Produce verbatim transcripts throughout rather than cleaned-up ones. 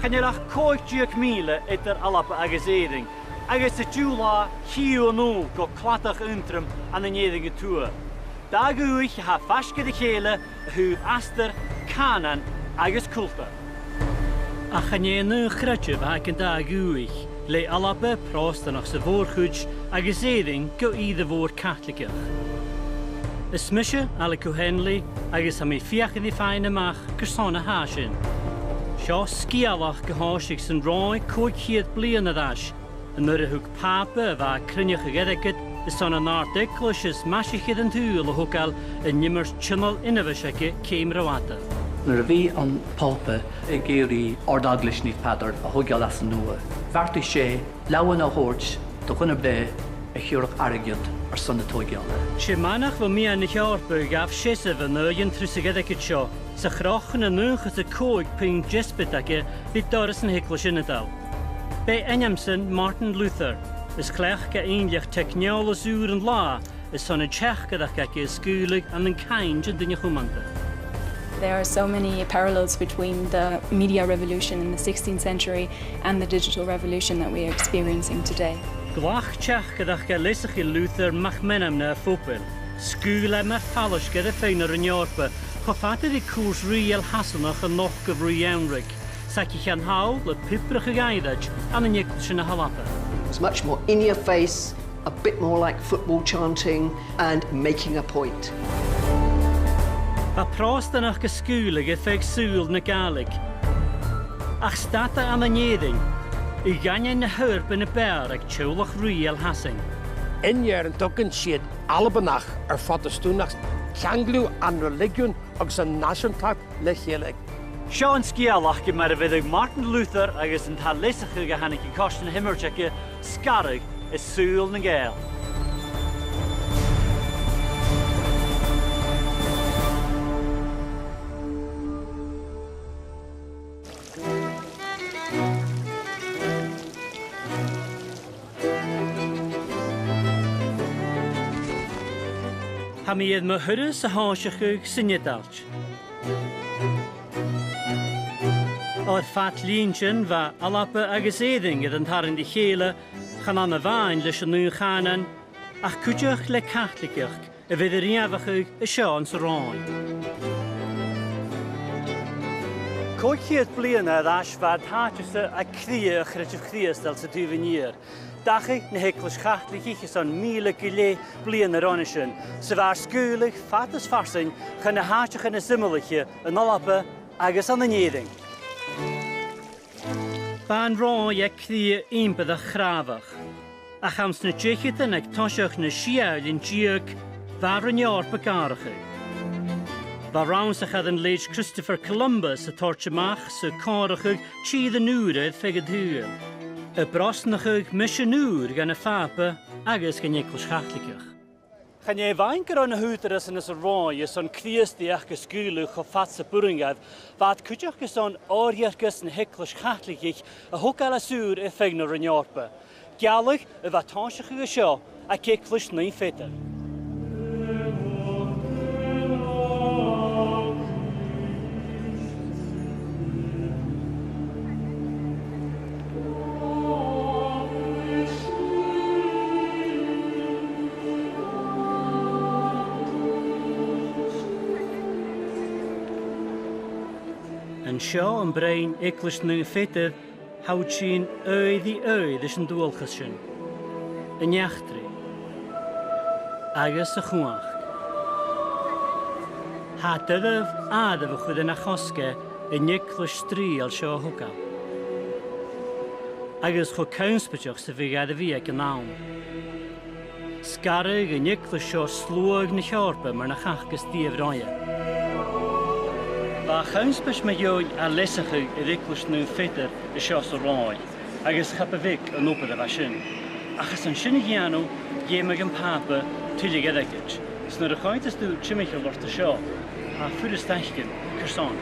Chan eil ach còig deug mìle eadar Alba agus Èirinn, agus an-diugh chì thu an fhuil gu cladach aontroim ann an Èirinn a Tuath. Dà dhùthaich a tha faisg air a chèile a thaobh astar, cànan agus cultar. Ach chan e an aon chreideamh a th' aig an dà dhùthaich, le Alba Pròstanach sa mhòr-chuid agus Èirinn gu ìre mhòr Caitligeach. Is mise Alec O'Henley agus tha mi a' feuchainn ri faighinn a-mach carson a tha sin. Seo sgeulachd a thòisich san Ròimh còig ceud bliadhna air ais, an uair a thug Pàpa a bha a' cruinneachadh airgead airson an àrd-eaglais as maisiche air an t-saoghal a thogail an iomairt tional ionmhais aige ceum ro fhada. Nuair a bha am Pàpa ag iarraidh Àrd-Eaglais Naomh Peadar a thogail às an uair, bheartaich e leamhan a thoirt do Choinneach Bhrèagha a chuir airgead airson na togail. 'S e manach bho meadhan na h-Eòrpa a ghabh seasamh an aghaidh an trusadh airgid seo, 's a chroch an naochad 's a còig puing deasbad aige ri doras an Eaglais Ionadail. B' e ainm-san Martin Luther, is chleachd e innleachd teicneòlas ùr an latha airson an teachdaireachd aige a sgaoileadh ann an cainnt an duine chumanta. There are so many parallels between the media revolution in the sixteenth century and the digital revolution that we are experiencing today. Ghlac teachdaireachd air leasachadh Luther mac-meanmna a' phobail. Sgaoil e mar phalaisgeir air feadh na Roinn Eòrpa, cho fada ri cùrsa rìoghail Shasannach a' nochdadh Rìgh Eanraig, 's aig a' cheann thall a' piobrachadh aimhreit ann an eaglaisean na h-Alba. It's much more in your face, a bit more like football chanting and making a point. Bha Pròstanachd a' sgaoileadh air feadh saoghal na Gàidhlig. Ach stad e ann an Èirinn, a dh'aindeoin na h-oidhirp na b' fheàrr aig teaghlach rìoghail Shasainn. An Èirinn, tugann siad Albannach air Phrotastúnachd, ceanglaichean an reiligiún agus an nàiseantacht le chèile. Seo an sgeulachd mar a bheireadh Martin Luther agus an t-àm leasachadh a thàinig an coiste na h-iomairt aige sgaradh air saoghal nan Gàidheal. Tha mi air mo thuras a thòiseachadh san Eadailt. Air fad linntean bha Alba agus Èirinn air an tarraing ri chèile, chan ann a-mhàin leis an aon chànan, ach cuideachd le Caitligeachd a bha air a rèabhachadh an seo anns an Ròimh. Còig ceud bliadhna air ais bha an t-àite-sa a' cridhe a' chreideimh Chrìosdail san taobh an iar. Dachaigh na h-Eaglais Chaitligich airson mìle gu leth bliadhna roimhe sin, 's a bha air sgaoileadh fad is farsaing chun na h-àiteachan as iomallaiche ann an Alba agus ann an Èirinn. B' e an Ròimh a' cridhe ìmpireach chràbhach, ach anns na deicheadan aig toiseach na sia fhicheadamh deug, bha an Ròimh ag atharrachadh. Bha rannsachadh an leithid Christopher Columbus a' toirt a-mach 's a' comharrachadh tìrean ùra air feadh an t-saoghail, a' brosnachadh misean ùr dhan a' Phàpa agus dhan Eaglais Chaitligeach. Chan e a-mhàin gun robh na h-ùghdarrasan anns an Ròimh airson Crìosdaidheachd a sgaoileadh cho fad 's a b' urrainn dhaibh, bha iad cuideachd airson òrdugh na h-Eaglais Chaitligich a thogail às ùr air feadh na Roinn Eòrpa. Gealladh a bha a' tòiseachadh an seo aig Eaglais Naomh Peadar. An seo am broinn Eaglais Naomh Peadar, tha thu a' tighinn air adhart ris an dualchas sin, an eachdraidh agus a' chumhachd. Tha e doirbh àireamh a chur air na chosg e an eaglais strì seo a thogail, agus cho connspaidseach 's a bhiodh e air a bhith aig an àm. Sgaradh an eaglais seo sluagh na h-Eòrpa mar nach fhacas riamh roimhe. Bha a' chonnspaid mu dheidhinn a leasachadh air Eaglais Naomh Peadar an seo sa Ròimh, agus cha bu bheag an obair a bha sin. Ach airson sin a dhèanamh, dh'fheumadh am Pàpa tuilleadh airgid, is nuair a choimheadas tu timcheall ort an seo, tha e furasta fhaicinn carson.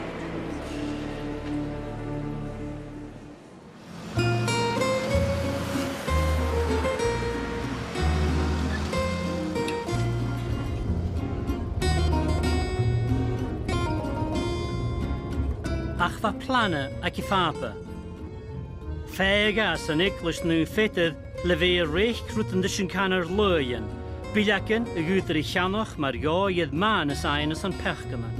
Ach bha plana aig a' Phàpa. Bha e ag às an Eaglais Naomh Peadar le bhith a' reic rudan ris an canar laoidhean, bileagan a dh'fhaodar a cheannach mar dhòigh air màireas fhaighinn airson peacannan.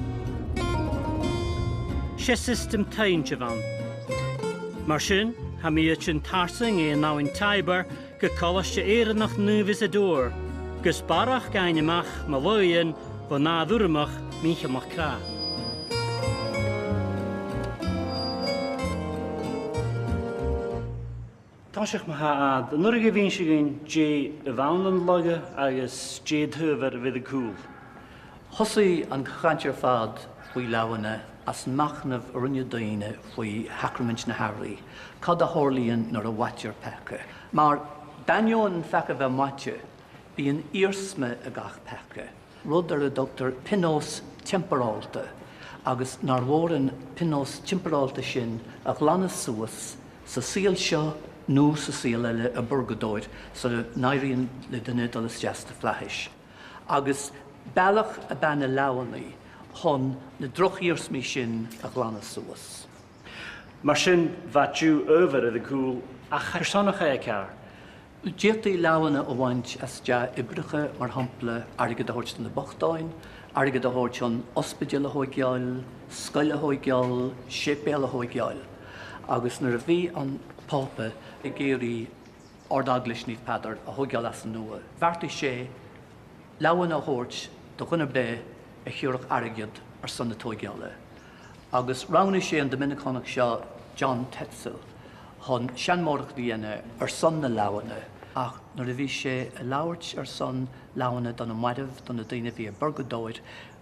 'S e siostam toinnte a bh' ann. Mar sin, tha mi a' tighinn tarsainn air an Abhainn Tiber gu Colaiste Èireannach Naomh Isidore, gus barrachd fhaighinn a-mach mu laoidhean bhon Athair Urramach, Mìcheal MacRath. Tòisichidh mi, a Dhòmhnaill, an urrainn dhut innse dhuinn dè a bh' ann an lagha agus dè an t-adhbhar a bh' air a cùl? Thosaigh an cainnt air fad faoi laghanna às an machnamh a rinne daoine faoi shacramaid na h-earraidh, cò a tharlaighean nuair a bhaisteadh peaca. Mar, d' ainneoin peaca a bhith maite, bidh an iarsma aig gach peaca, rud air a dtugtar pionós teamparálta, agus nar mhòr an pionós teamparálta sin a ghlanadh suas sa saoghal seo no sa saoghal eile, am Purgadòir, 's ann a n-éireodh le duine a dhol a-steach dhan fhlaitheas. Agus bealach a bha na laghannan chun na droch-iarsmaí sin a ghlanadh suas. Mar sin, bha deagh adhbhar air a cùl, ach carson a chaidh e ceàrr? Dh'fhaodadh laghannan a bhith às dèidh obraichean, mar eisimpleir, airgead a thoirt do na bochdainn, airgead a thoirt don ospadal a thoirt dhan sgoil a thoirt dhan t-seòrsa a thoirt dhan. Agus nuair a bha am Pàpa ag iarraidh Àrd-Eaglais Naomh Peadar a thogail às an uair, bheartaich e laghannan a thoirt do dhuine beag a chuireadh airgead airson a thogail. Agus roghnaich e an Doiminiceanach seo, John Tetzel, chun seanmòrachd a dhèanamh airson na laghannan. Ach nuair a bha e a' labhairt airson laghannan do na mairbh, do na daoine a bha am Purgadòir,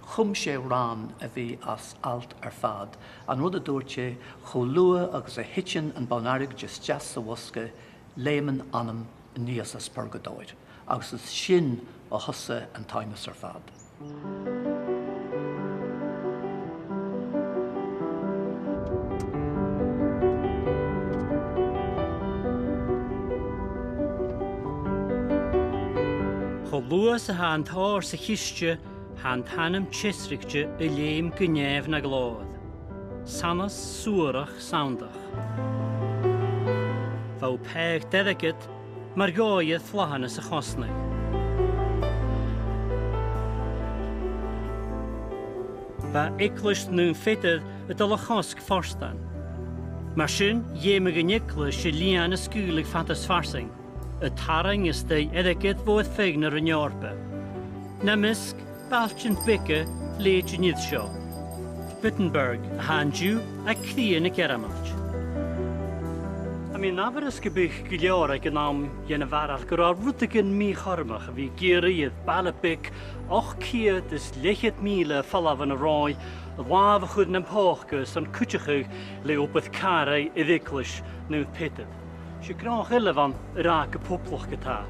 chùm e rann a bha às alt air fad, an rud a thuirt e, cho luath agus a thiteann am bonn airgid a-steach sa bhosca, leum an anam a-nìos às Purgadòir, agus is sin a thosaigh an t-aimsir air fad. Cho luath 's a tha an tòrr sa chiste, tha an t-anam teasraigte a' leum gu nèamh na ghlòir. Sanas suarach sanntach. Bha e a' pàigheadh airgead mar dhòigh air flathannas a chosnadh. Bha Eaglais Naomh Peadar a' dol a chosg fortan. Mar sin, dh'fheumadh an eaglais a lìon a sgaoileadh fad is farsaing, a' tarraing a-staigh airgead bho air feadh na Roinn Eòrpa. Nam measg, bailtean beaga leithid an fhir seo, Wittenberg, a tha an-diugh aig cridhe na Gearmailt. Tha mi an amharas gum biodh gu leòr aig an àm dhen a' bharail gun robh rudeigin mì-chothromach a bhith ag iarraidh air baile beag ochd ceud is leth-cheud mìle a' falbh bhon an Ròimh, a làmh a chur nam pòca airson cuideachadh le obair chàraidh air Eaglais Naomh Peadar. 'S e gnothach eile a bh' ann a ràdh gu poblach ge-tà.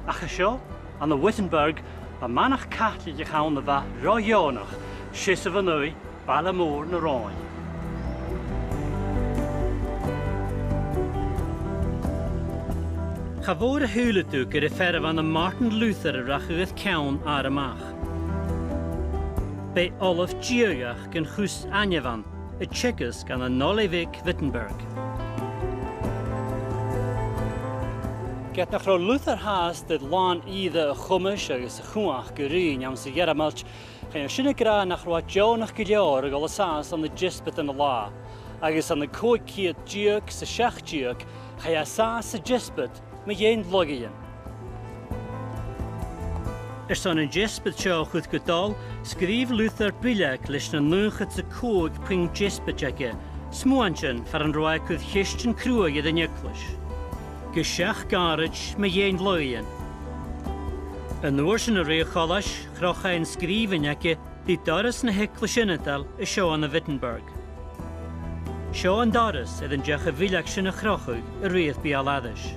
Ach an seo, ann an Wittenberg, bha manach Caitligeach ann a bha ro dheònach seasamh an aghaidh baile mòr na Ròimh. Cha mhòr a shaoileadh tu gur e fear a bh' ann am Martin Luther a rachadh air ceann àrd-amach. B' e ollamh diadhachd an chus ainneamh ann, a' teagasg ann an Oilthigh Bheag Wittenberg. Ged nach robh Luther fhathast air làn ìre a chumais agus a chumhachd a ruighinn anns a' Ghearmailt, chan eil sin ag ràdh nach robh e deònach gu leòr a dhol an sàs ann an deasbad an latha, agus ann an còig ceud deug 's a seachd deug, chaidh e an sàs sa deasbad mu dheidhinn laghaidhean. Airson an deasbad seo a chur gu dol, sgrìobh Luther bileag leis na naochad 's a còig puing deasbaid aige, smuaintean far an robh e a' cur cheistean cruaidh air an eaglais. Gu seachd àraid mu dheidhinn laghaidhean. An uair sin a rèir choltais, chroch e an sgrìobhainn aige ri doras na h-eaglais ionadail a seo ann an Wittenberg. Seo an doras air an deach a' bhileag sin a chrochadh a rèir beul-aithris.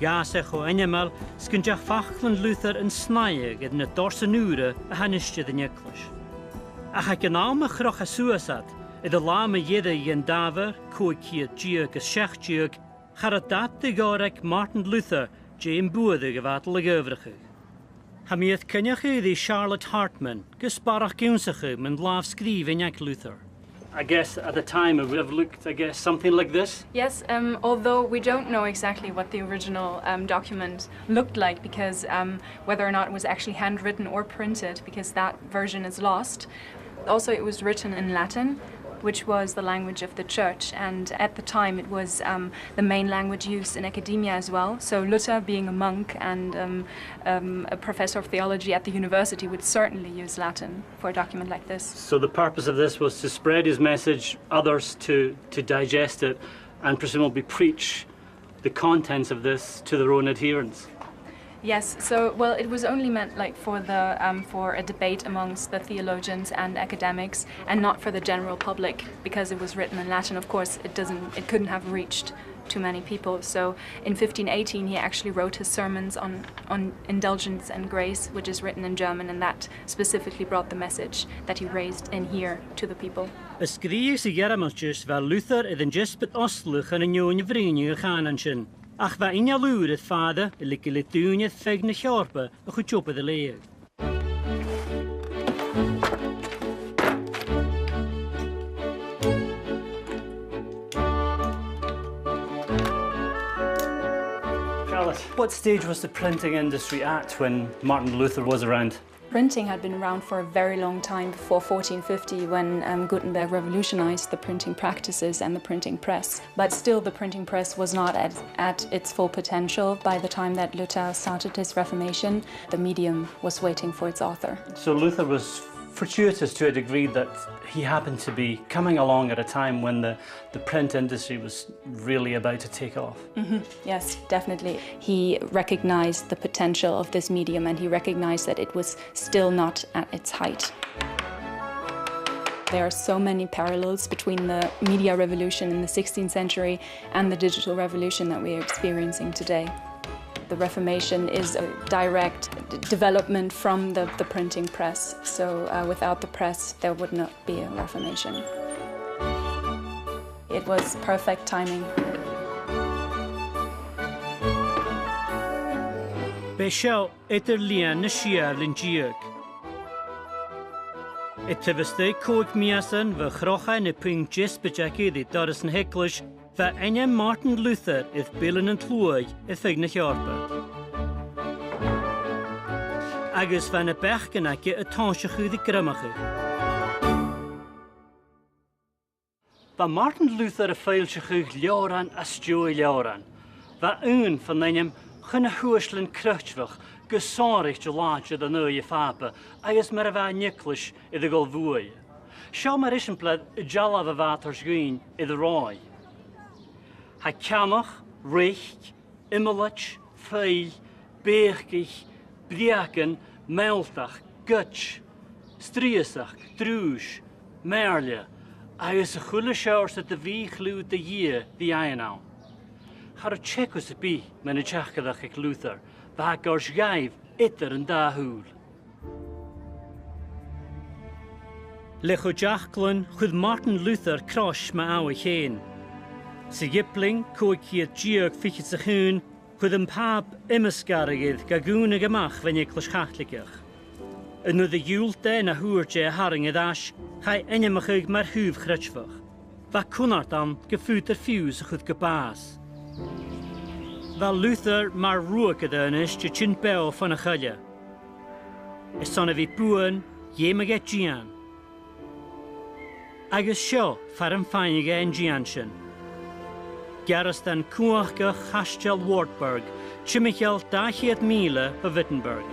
Dh'fhàs e cho ainmeil 's gun deach faclan Luther an snaidheadh air na dorsan ùra a th' ann an sin an eaglais. Ach aig an àm a chroch e suas iad, air an latha mu dheireadh dhen Dàmhair, còig ceud deug is seachd deug, cha robh dad de dh'fhàg Martin Luther dè am buaireadh a bha e a' dol a dh'adhbhrachadh. Tha mi air coinneachadh ri Charlotte Hartmann gus barrachd ionnsachadh mun làmh-sgrìobhainn aig Luther. I guess at the time it would have looked, I guess, something like this. Yes, um, although we don't know exactly what the original, um, document looked like, because, um, whether or not it was actually handwritten or printed, because that version is lost. Also, it was written in Latin, which was the language of the church, and at the time it was, um, the main language used in academia as well. So Luther, being a monk and, um, um, a professor of theology at the university, would certainly use Latin for a document like this. So the purpose of this was to spread his message, others to, to digest it, and presumably preach the contents of this to their own adherents. Yes, so, well, it was only meant, like, for the, um, for a debate amongst the theologians and academics, and not for the general public, because it was written in Latin. Of course, it doesn't, it couldn't have reached too many people. So in fifteen eighteen, he actually wrote his sermons on, on indulgence and grace, which is written in German, and that specifically brought the message that he raised in here to the people. A' sgrìobhadh sa Ghearmailtis, bha Luther air an deasbad fhosgladh chun an fheadhainn a bhruidhneadh a' chànain sin. Ach bha inneal ùr air fàire a' leigeil le daoine air feadh na h-Eòrpa a chuid obair a leughadh. Charlotte, what stage was the printing industry at when Martin Luther was around? Printing had been around for a very long time before fourteen fifty, when, um, Gutenberg revolutionized the printing practices and the printing press. But still, the printing press was not at, at its full potential by the time that Luther started his Reformation. The medium was waiting for its author. So Luther was fortuitous to a degree that he happened to be coming along at a time when the, the print industry was really about to take off. Mm-hmm. Yes, definitely. He recognized the potential of this medium, and he recognized that it was still not at its height. There are so many parallels between the media revolution in the sixteenth century and the digital revolution that we are experiencing today. The Reformation is a direct d-, development from the, the printing press. So, uh, without the press, there would not be a Reformation. It was perfect timing. B' e seo eadar-lìon na sia air linn deug. Air taobh a-staigh còig mìosan bha Chruthaigh na puing deasbad aige ri doras na h-eaglais, bha ainm Martin Luther air bilean an t-sluaigh air feadh na h-Eòrpa. Agus bha na beachdan aige a' tòiseachadh ri greimeachadh. Bha Martin Luther a' foillseachadh leabhran às dèidh leabhran. Bha aon fon ainm Chun na h-Uaislean Croitearachd gu sònraichte làidir an aghaidh a' Phàpa agus mar a bha an eaglais air a dhol bhuaithe. Seo mar eisimpleir an dealbh a bha e a' toirt dhuinn air an ròin. Tha ceannach, reic, iomlaid, foill, beucaich, breacan, mealltach, goid, strìosachd, drùis, mèirle, agus a h-uile seòrsa de mhì-chliù de Dhia ri fhaighinn ann. Cha robh teagamh sam bith mun an teachdaireachd aig Luther, bha e a' goirt dhaibh eadar an dà shùil. Le chuid fhaclan, chuir Martin Luther crois mu àmhainn fhèin. Sa Ghiblean, còig ceud deug fichead 's a h-aon, chuir am Pàp iomsgaradh air ga dhùnadh a-mach bhon Eaglais Chaitligeach. An uair a dhiùlt e na thuirt e a tharraing air ais, chaidh ainmeachadh mar thaobh chreidmheach. Bha cunnart ann gum faodadh fiù 's a chur gu bàs. Bha Luther mar ruagadh a-nis a' tighinn beò fon a' choille. Airson a bhith buan, dh'fheumadh e dìon. Agus seo far am faighnich e an dìon sin. Gearasdan cumhachdach Chaisteal Wartburg, timcheall dà cheud mìle bho Wittenberg.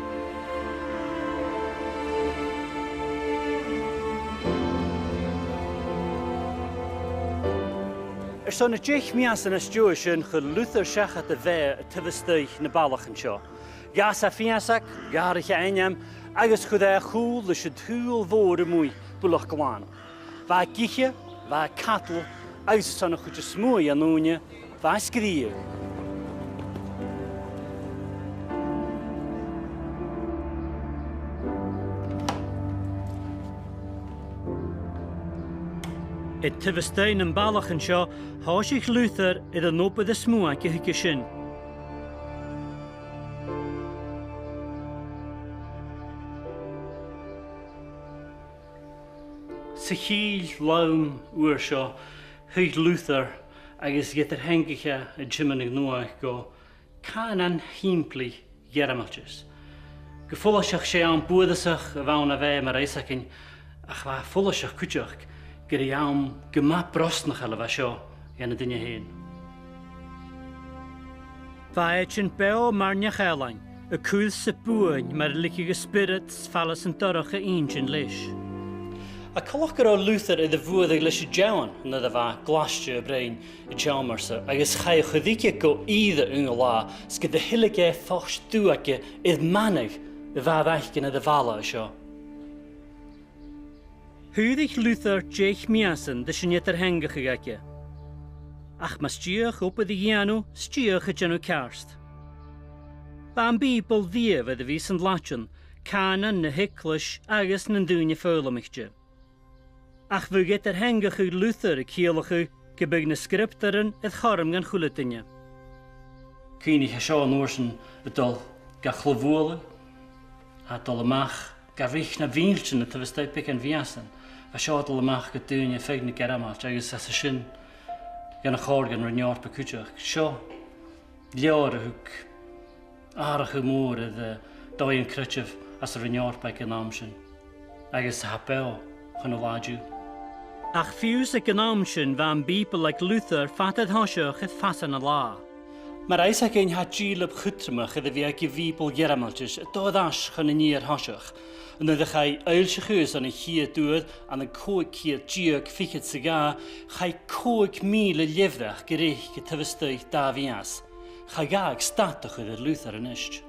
Airson na deich mìosan às dèidh sin, chuir Luther seachad a' bheatha a' taobh a-staigh nam ballachan seo. Dh'fhàs e fiasaig, dh'atharraich e ainm, agus chuir e a chùl ris an t-saoghal mhòr a-muigh Bullach Glan. Bha e ag ithe, bha e a' cadal, agus airson a' chuid as motha dhen ùine, bha e a' sgrìobhadh. Air taobh a-staigh nam ballachan seo, thòisich Luther air an obair as motha aige thuige sin. 'S Sa chiall lom uair seo, thuig Luther agus eadar-theangaichean an Tiomnaidh Nuadh gu cànan shìmplidh Ghearmailtis. Gu follaiseach 's e àm buadhasach a bh' ann a bha e mar eisimpleir, ach bha e follaiseach cuideachd gur e àm gu math brosnachail a bha seo dhan an duine fhèin. Bha e a' tighinn beò mar neach-ealain, a' cur 's a' buain mar a leigeadh an spiorad 's faileas an dorcha inntinn leis. Tha coltach gun robh Luther air a bhuaireadh leis an deamhan nuair a bha e glaiste a' bruidhinn an t-seòmar-sa, agus chaidh a chur thuige gu ìre aon latha, 's gun do thilg e fo stuth aige air manadh a bha air fhaicinn air a' bhalla seo. Shaoradh Luther deich mìosan ris an eadar-theangachadh aige. Ach mas fhiach obair a dhèanamh, 's fhiach a dhèanamh ceart. Bha am Bìoball riamh air a bhith san làidir, cànan na h-eaglais agus nan daoine foghlamaichte. Ach bhiodh eadar-theangachadh Luther a' ciallachadh gum biodh na sgriobtairean air chothrom dhan a h-uile duine. Cuimhnich, tha seo an uair sin a' dol ga chluinntinn, a' dol a-mach ga reic na mìltean a thaobh 's dòcha beagan mhìosan, a' seo a' dol a-mach gu daoine feadh na Gearmailt agus às a sin dhan a' chòrr dhan Roinn Eòrpa cuideachd. Seo leabhar a thug atharrachadh mòr air, eh, dòigh an creideimh anns an Roinn Eòrpa aig an àm sin, agus a tha beò chun an latha an-diugh. Ach fiù 's aig an àm sin bha am Bìoball aig Luther fada air thoiseach air feasgar na latha. Mar eisimpleir, tha dìleab chudromach air a bhith aig a' Bhìoball Ghearmailtis a' dol air ais chun an fhìor thoiseach. Nuair a chaidh fhoillseachadh airson a' chiad uair ann an còig ceud deug fichead 's a dhà, chaidh còig mìle leabhraichean a reic a thaobh 's dòcha dà mhìos. Cha ghabhadh stad a chur air Luther a-nis.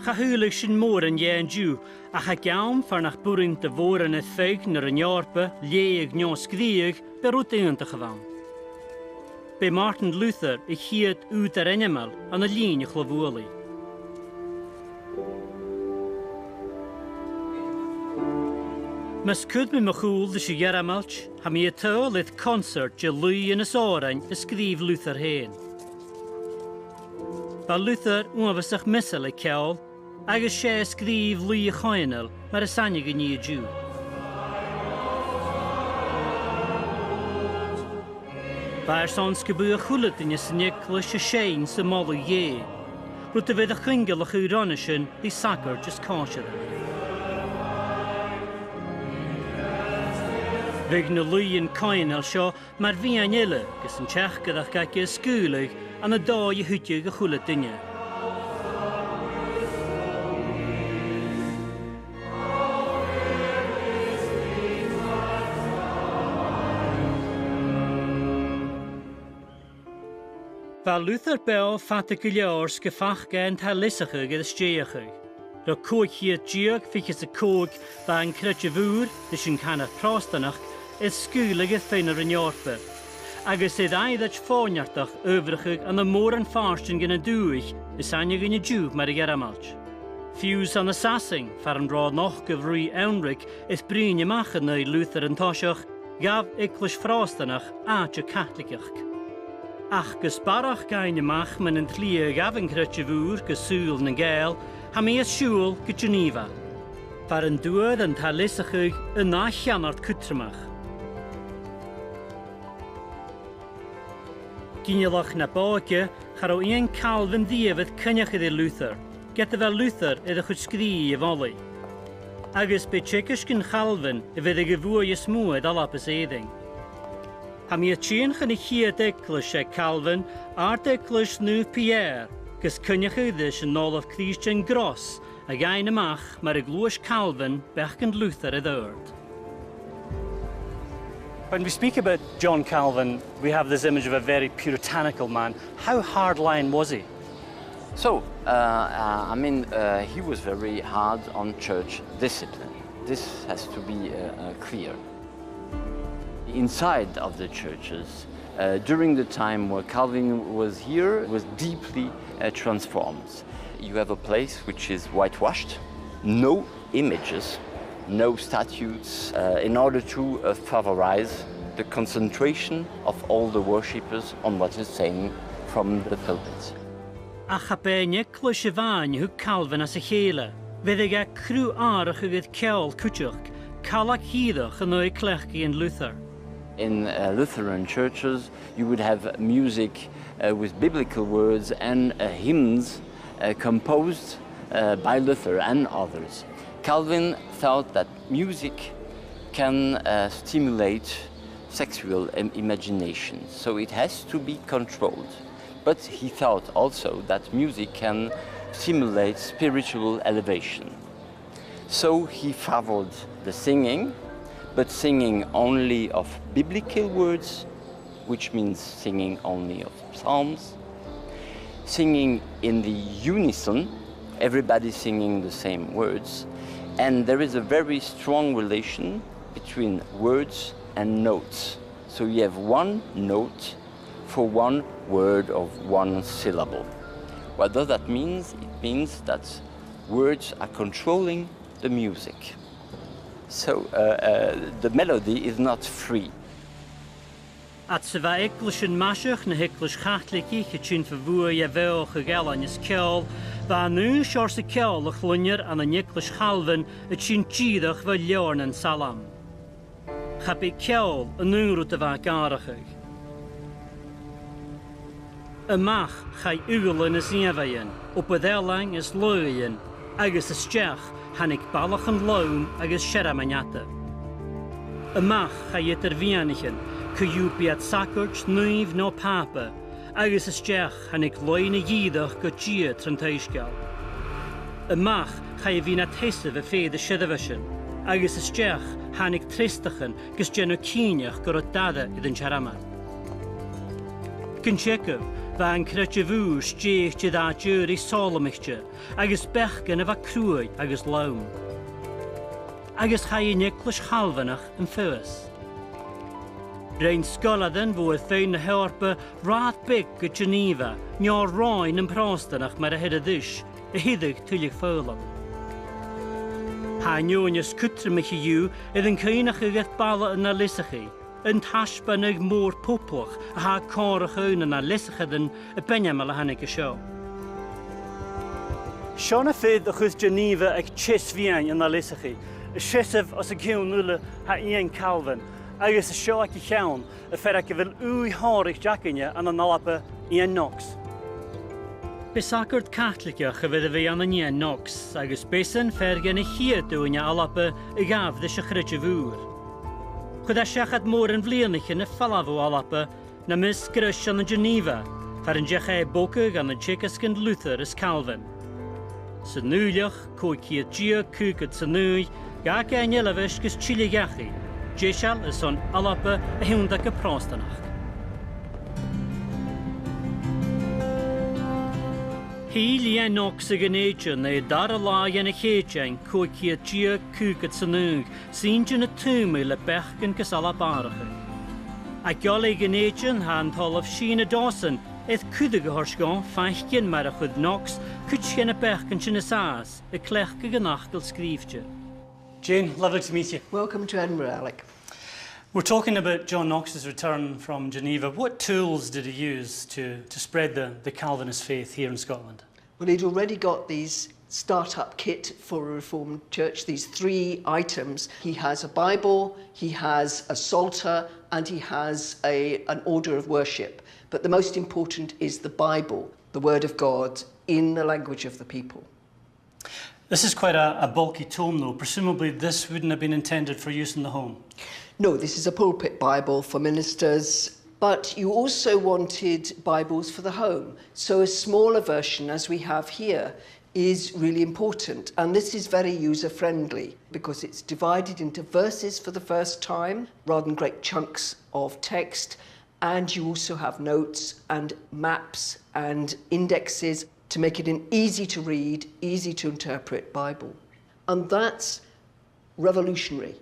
Cha shaoileadh sinn mòran dheth an-diugh, ach aig àm far nach b' urrainn do mhòran air feadh na Roinn Eòrpa leughadh no sgrìobhadh, b' e rud iongantach a bh' ann. B' e Martin Luther a' chiad ùghdar ainmeil ann an linn a' chlobhualaidh. Mus cuir mi mo chùl ris a' Ghearmailt, tha mi a' tadhal air consairt de laoidhean is òrain a sgrìobh Luther fhèin. Bha Luther uabhasach measail air ceòl, agus 's e a sgrìobh laoidh a' choitheanail mar as aithne dhuinn an-diugh. Bha e airson 's gum biodh a h-uile duine san eaglais a' seinn 's a' moladh Dhè, rud a bha air a chuingealachadh roimhe sin ri sagairt is còisirean. Bhiodh na laoidhean coitheanail seo mar mheadhan eile gus an teachdaireachd aige a sgaoileadh ann an dòigh a thuigeadh a h-uile duine. Bha Luther beò fada gu leòr 's gum fac e an t-aleasachadh air a stèidheachadh. Ro còig ceud deug fichead 's a còig bha an creideamh ùr, ris an canar Pròstanachd, air sgaoileadh air feadh na Roinn Eòrpa, agus air aimhreit fòirneartach adhbharachadh ann am mòran phàirtean dhen an dùthaich as aithne dhuinn an-diugh mar a' Ghearmailt. Fiù 's ann an Sasainn, far an robh an ochdamh Rìgh Eanraig air bruidhinn a-mach an aghaidh Luther an toiseach, ghabh Eaglais Phròstanach àite Caitligeach. Ach gus barrachd fhaighinn a-mach mun an t-slighe a ghabh an creideamh ùr gu saoghal nan Gàidheal, tha mi a' siubhal gu Geneva, far an d' fhuair an t-aleasachadh an ath cheannard cudromach. Ginealach na b' òige, cha robh Iain Calvin riamh air coinneachadh ri Luther, ged a bha Luther air a chuid sgrìobhaidh a mholadh. Agus b' e teagasgan Chailbhinn a bheireadh a' bhuaidh as motha air Alba is Èirinn. Tha mi a' tighinn chun a' chiad eaglais aig Calvin, Àrd-Eaglais Naomh Pierre, gus coinneachadh ris an Ollamh Crìsdean Gross, a dh'fhaighinn a-mach mar a ghluais Calvin beachdan Luther air adhart. When we speak about John Calvin, we have this image of a very puritanical man. How hardline was he? So, uh, uh, I mean, uh, he was very hard on church discipline. This has to be, uh, uh, clear. Inside of the churches, uh, during the time where Calvin was here, was deeply, uh, transformed. You have a place which is whitewashed, no images, no statues, uh, in order to, uh, favorize the concentration of all the worshippers on what is saying from the pulpit. Ach cha b' e an eaglais a-mhàin a thug Calvin às a chèile. Bheireadh e cruth-atharrachadh air ceòl cuideachd, càil dìreach an aghaidh cleachdaidhean Luther. In, uh, Lutheran churches, you would have music, uh, with biblical words and, uh, hymns, uh, composed, uh, by Luther and others. Calvin thought that music can, uh, stimulate sexual im-, imagination, so it has to be controlled. But he thought also that music can stimulate spiritual elevation. So he favored the singing, but singing only of biblical words, which means singing only of psalms, singing in the unison, everybody singing the same words, and there is a very strong relation between words and notes. So you have one note for one word of one syllable. What does that mean? It means that words are controlling the music. So, uh, uh, the melody is not free. Fhad 's a bha eaglaisean maiseach na h-Eaglais Chaitligeach a' tighinn fa bhuaidh air bheothachadh ealain is ceòl, bha an aon seòrsa ceòl a chluinnear ann an Eaglais Chalvin a' tighinn dìreach bho leabhar nan Salm. Cha b' e ceòl an aon rud a bha ag atharrachadh. A-mach chaidh ughalan is ìomhaighean, obair ealain is laoghaidhean, agus a-steach thàinig ballachan lom agus searmoin fhada. A-mach chaidh eadar-mheadhanaichean, co-dhiù biodh iad sagairt, naoimh no pàpa, agus a-steach thàinig loidhne dhìreach gu Dia tron t-soisgeul. A-mach chaidh a bhith nad sheasamh a fèidh de sheirbheisean, agus a-steach thàinig treastachan gus dèanamh cinnteach gun robh dàrna air an t-searmon. Gun teagamh, bha an creideamh ùr stèidhichte dha-rìribh sòlamaichte, agus beachdan a bha cruaidh agus lom. Agus chaidh an Eaglais Chalvinach am feabhas. Rinn sgoilearan bho air feadh na h-Eòrpa rathad beag gu Geneva, neo-ròin nam Pròstanach mar a their iad ris, a thilleadh tuilleadh foghlam. Tha an fheadhainn as cudromaiche dhiubh air an cuimhneachadh air balla an Aleasachaidh, an taisbeanadh mòr poblach a tha còmhla ri na h-Aleasachairean a b' ainmeile a thàinig an seo. Seo na fir a chuir Geneva aig teas-meadhan an Aleasachaidh, a' seasamh os an cionn uile tha Iain Calvin, agus an seo aig a' cheann am fear aig a bheil ùidh shònraichte againne ann an Alba, Iain Knox. B' e sagart Caitligeach a bh' air a bhith ann an Iain Knox, agus b' esan fear dhen a' chiad duine à Alba a ghabh ris a' chreideamh ùr. Chuir e seachad mòran bhliadhnaichean air falbh bho Alba, nam measg greis ann an Geneva, far an deach e a bhogadh ann an teagasgan Luther is Calvin. San Iuchar, còig ceud deug caogad 's a naoi, dh'fhàg e an Eilbheis gus tilleadh dhachaigh, deiseil airson Alba a thionndadh gu Pròstanach. Thill Iain Knox a Dhùn Èideann air an dara latha dhen a' Chèitean, còig ceud deug caogad 's a naoi, 's inntinn a' tumaidh le beachdan gus Alba atharrachadh. Aig Dhùn Èideann tha an t-Ollamh Sìne Dawson air cuireadh a thoirt dhomh faicinn mar a chuir Knox cuid de na beachdan sin an sàs a' cleachdadh an fhacail sgrìobhte. Jane, lovely to meet you. Welcome to Edinburgh, Alec. We're talking about John Knox's return from Geneva. What tools did he use to, to spread the, the Calvinist faith here in Scotland? Well, he'd already got these start-up kit for a Reformed church, these three items. He has a Bible, he has a Psalter, and he has a, an order of worship. But the most important is the Bible, the Word of God, in the language of the people. This is quite a, a bulky tome, though. Presumably this wouldn't have been intended for use in the home. No, this is a pulpit Bible for ministers, but you also wanted Bibles for the home. So a smaller version, as we have here, is really important. And this is very user-friendly because it's divided into verses for the first time, rather than great chunks of text. And you also have notes and maps and indexes to make it an easy to read, easy to interpret Bible. And that's revolutionary.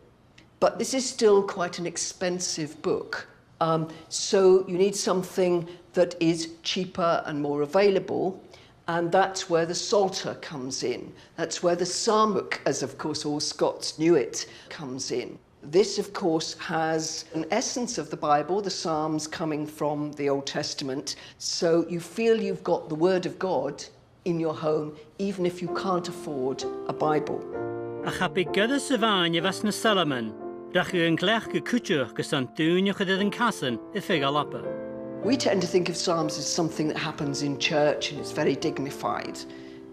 But this is still quite an expensive book. Um, so you need something that is cheaper and more available. And that's where the Psalter comes in. That's where the Psalmbook, as of course all Scots knew it, comes in. This, of course, has an essence of the Bible, the Psalms coming from the Old Testament, so you feel you've got the Word of God in your home, even if you can't afford a Bible. Ach cha b' e goireas a-mhàin a bh' anns na Salmain, rachadh an cleachdadh cuideachd gus an dùin a chur air an casan air feadh Alba. We tend to think of Psalms as something that happens in church and it's very dignified.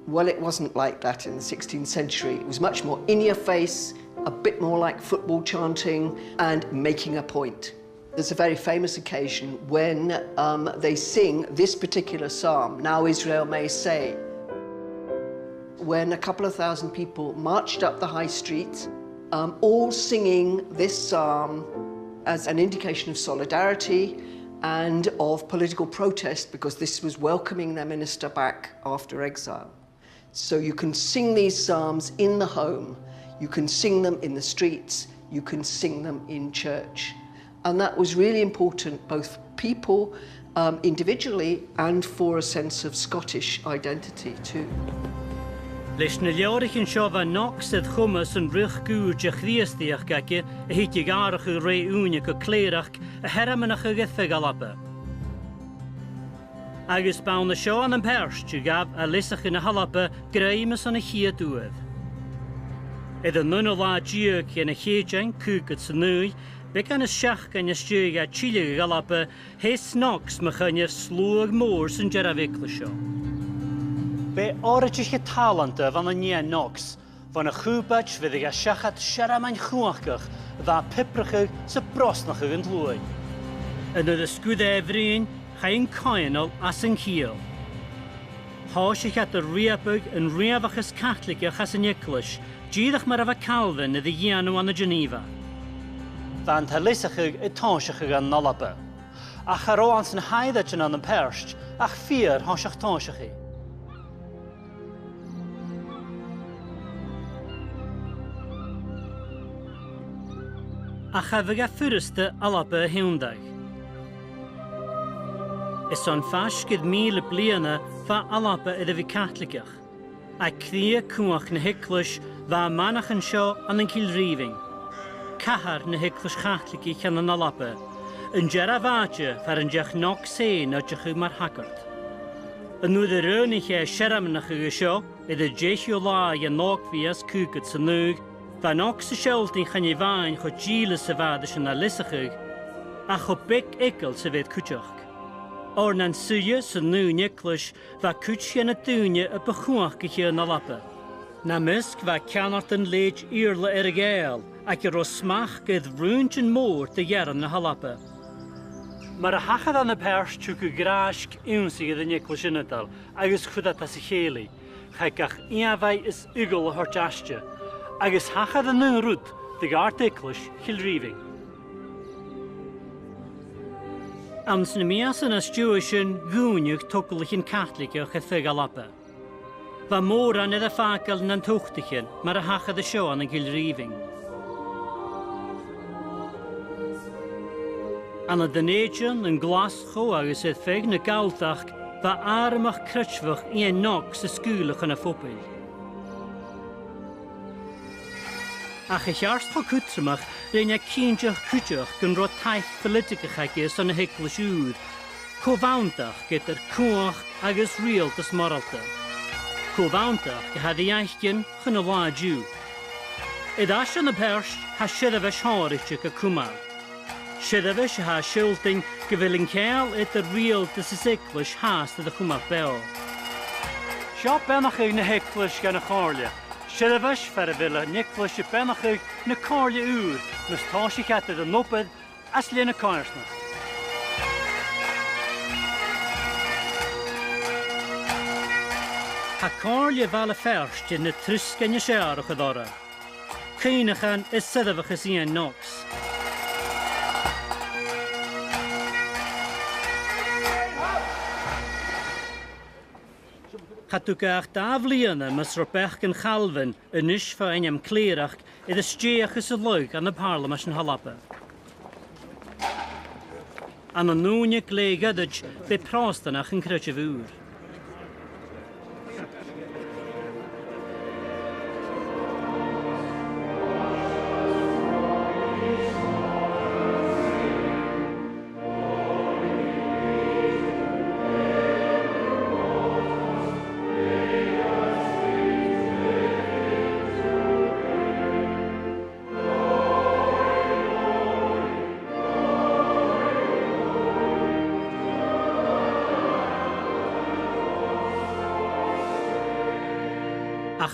Well, it wasn't like that in the sixteenth century. It was much more in your face, a bit more like football chanting and making a point. There's a very famous occasion when, um, they sing this particular psalm, Now Israel May Say, when a couple of thousand people marched up the high street, um, all singing this psalm as an indication of solidarity and of political protest, because this was welcoming their minister back after exile. So you can sing these psalms in the home, you can sing them in the streets, you can sing them in church. And that was really important, both for people, um, individually and for a sense of Scottish identity too. Leis na leabhraichean seo bha Knox air cumail san riochd ùr de Chrìosdaidheachd aige a thigeadh a atharrachadh rè ùine gu clèireach a shearmonachadh air feadh Alba. Agus b' ann an seo ann am Peairt a ghabh Leasachadh na h-Alba grèim airson a' chiad uair. Air an aon latha deug dhen Chèitean, còig ceud 's a naoi, beagan is seachdain às dèidh dha tilleadh gu Alba, sheas Knox mu choinneamh sluagh mòr san dearbh eaglais seo. B' e òraidiche tàlanta a bh' ann an nighean Knox, bhon a' chùbaid bheireadh e seachad searmon chumhachdach a bha a' piobrachadh 's a' brosnachadh an t-sluaigh. An uair a sguir e a bhruidhinn, chaidh an coitheanal às an ciall. Thòisich iad a' riabadh an rìomhachas Caitligeach às an eaglais, dìreach mar a bha Calvin air a dhèanamh ann an Geneva. Bha an t-àm leasachadh a' tòiseachadh ann an Alba. Ach cha robh e anns na h-aimhreidean ann am Peairt ach fìor thoiseach tòiseachaidh. Ach cha bhiodh e furasta Alba a thionndadh. Airson faisg air mìle bliadhna bha Alba air a bhith Caitligeach. Aig cridhe cumhachd na h-eaglais bha a' mhanach an seo ann an Cill Rìmhinn, cathair na h-Eaglais Chaitligich ann an Alba, an dearbh àite far an deach Knox fhèin oideachadh mar shagart. An uair a ràinig e searmonachadh an seo, air an deicheamh latha dhen Ògmhios còig ceud 's a naoi, bha Knox a' sealltainn chan e a-mhàin cho dìleas a bha e ris an Leasachadh, ach cho beag eagal 's a bha e air cuideachd. Oir nan suidhe san aon eaglais, bha cuid dhe na daoine a bu chumhachdaich ann an Alba. Nam measg bha ceannardan leithid Iarla Earra-Ghàidheal, aig an robh smachd air rùintean mòr de ghearran na h-Alba. Mar a thachair ann am Peairt, thug a' ghràisg ionnsaigh air an eaglais ionadail agus chuir iad às a chèilidh. Chaidh gach ìomhaigh is eagal a thoirt aiste, agus thachair an aon rud do dh'àrd-eaglais Chill Rìmhinn. Anns na mìosan às dèidh sin, dhùineadh togalaichean Caitligeach air feadh Alba. Bha mòran air am fàgail nan tobhtaichean, mar a thachair an seo ann an Cill Rìmhinn. Ann an Dùn Èideann, ann an Glaschu agus air feadh na Galltachd, bha armachd creidmheach Iain Knox a' sgaoileadh chun a' phobail. Ach a cheart cho cudromach, rinn e cinnteach cuideachd gun robh taic phoilitigeach aige son na h-eaglais ùr, co-bhanntachd eadar cumhachd agus riaghaltas moralta. Co-bhanntachd a tha ri fhaicinn chun an latha an-diugh. Air ais ann am Peairt, tha seirbheis shònraichte ga cumail. Seirbheis a tha a' sealltainn gu bheil an ceangal eadar riaghaltas is eaglais fhathast air a chumail beò. Seo beannachadh na h-eaglais dhan a' chomhairle. Seirbheis far a bheil an eaglais a' beannachadh na comhairle ùr, mus tòisich iad air an obair às leth na coimhearsnachd. Tha comhairle Bhaile Pheairt air na trusgain as fheàrr a chur orra. Cuimhneachan air soirbheachas Iain Knox. Cha tug e ach dà bhliadhna mus robh beachdan Chalvin, a-nis fo ainm clèireachd, air a stèidheachadh san lagh ann am Pàrlamaid na h-Alba. Ann an ùine glè ghoirid, b' e Pròstanach an creideamh ùr.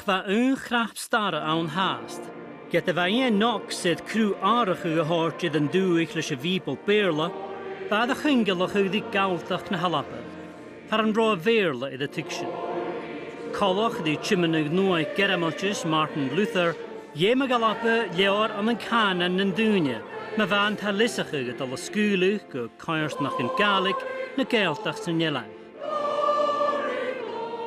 Bha aon chnap-starra ann fhathast. Ged a bha Iain Knox air cruth-atharrachadh a thoirt air an dùthaich leis a' Bhìoball Beurla, bha e air a chuingealachadh ri Galltachd na h-Alba, far an robh a' Bheurla air a tuigsinn. Coltach ri tiomnadh nuadh Gearmailtis Martin Luther, dh'fheum a dh'Alba leabhar ann an cànan nan daoine, ma bha an t-àm leasachadh a' dol a sgaoileadh gu coimhearsnachdan Gàidhlig no Gàidhealtachd san eilean.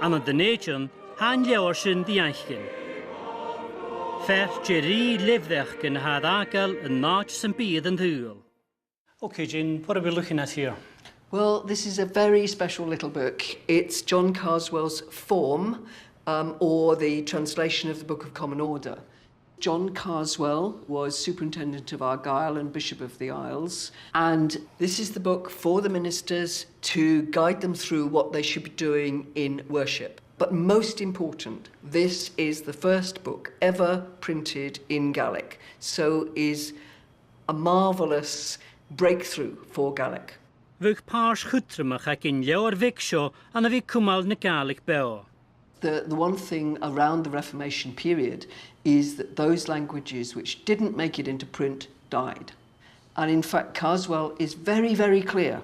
Ann an Dùn Èideann, tha an leabhar sin ri fhaicinn. Fear de rìgh leabhraichean a tha air fhàgail an àite sam bith air an t-saoghal. Okay, Jane, what are we looking at here? Well, this is a very special little book. It's John Carswell's Forme, um, or the translation of the Book of Common Order. John Carswell was Superintendent of Argyll and Bishop of the Isles, and this is the book for the ministers to guide them through what they should be doing in worship. But most important, this is the first book ever printed in Gaelic, so is a marvellous breakthrough for Gaelic. Bhiodh pàirt chudromach aig an leabhar bheag seo ann a bhith a' cumail na Gàidhlig beò. The, the one thing around the Reformation period is that those languages which didn't make it into print died. And in fact, Carswell is very, very clear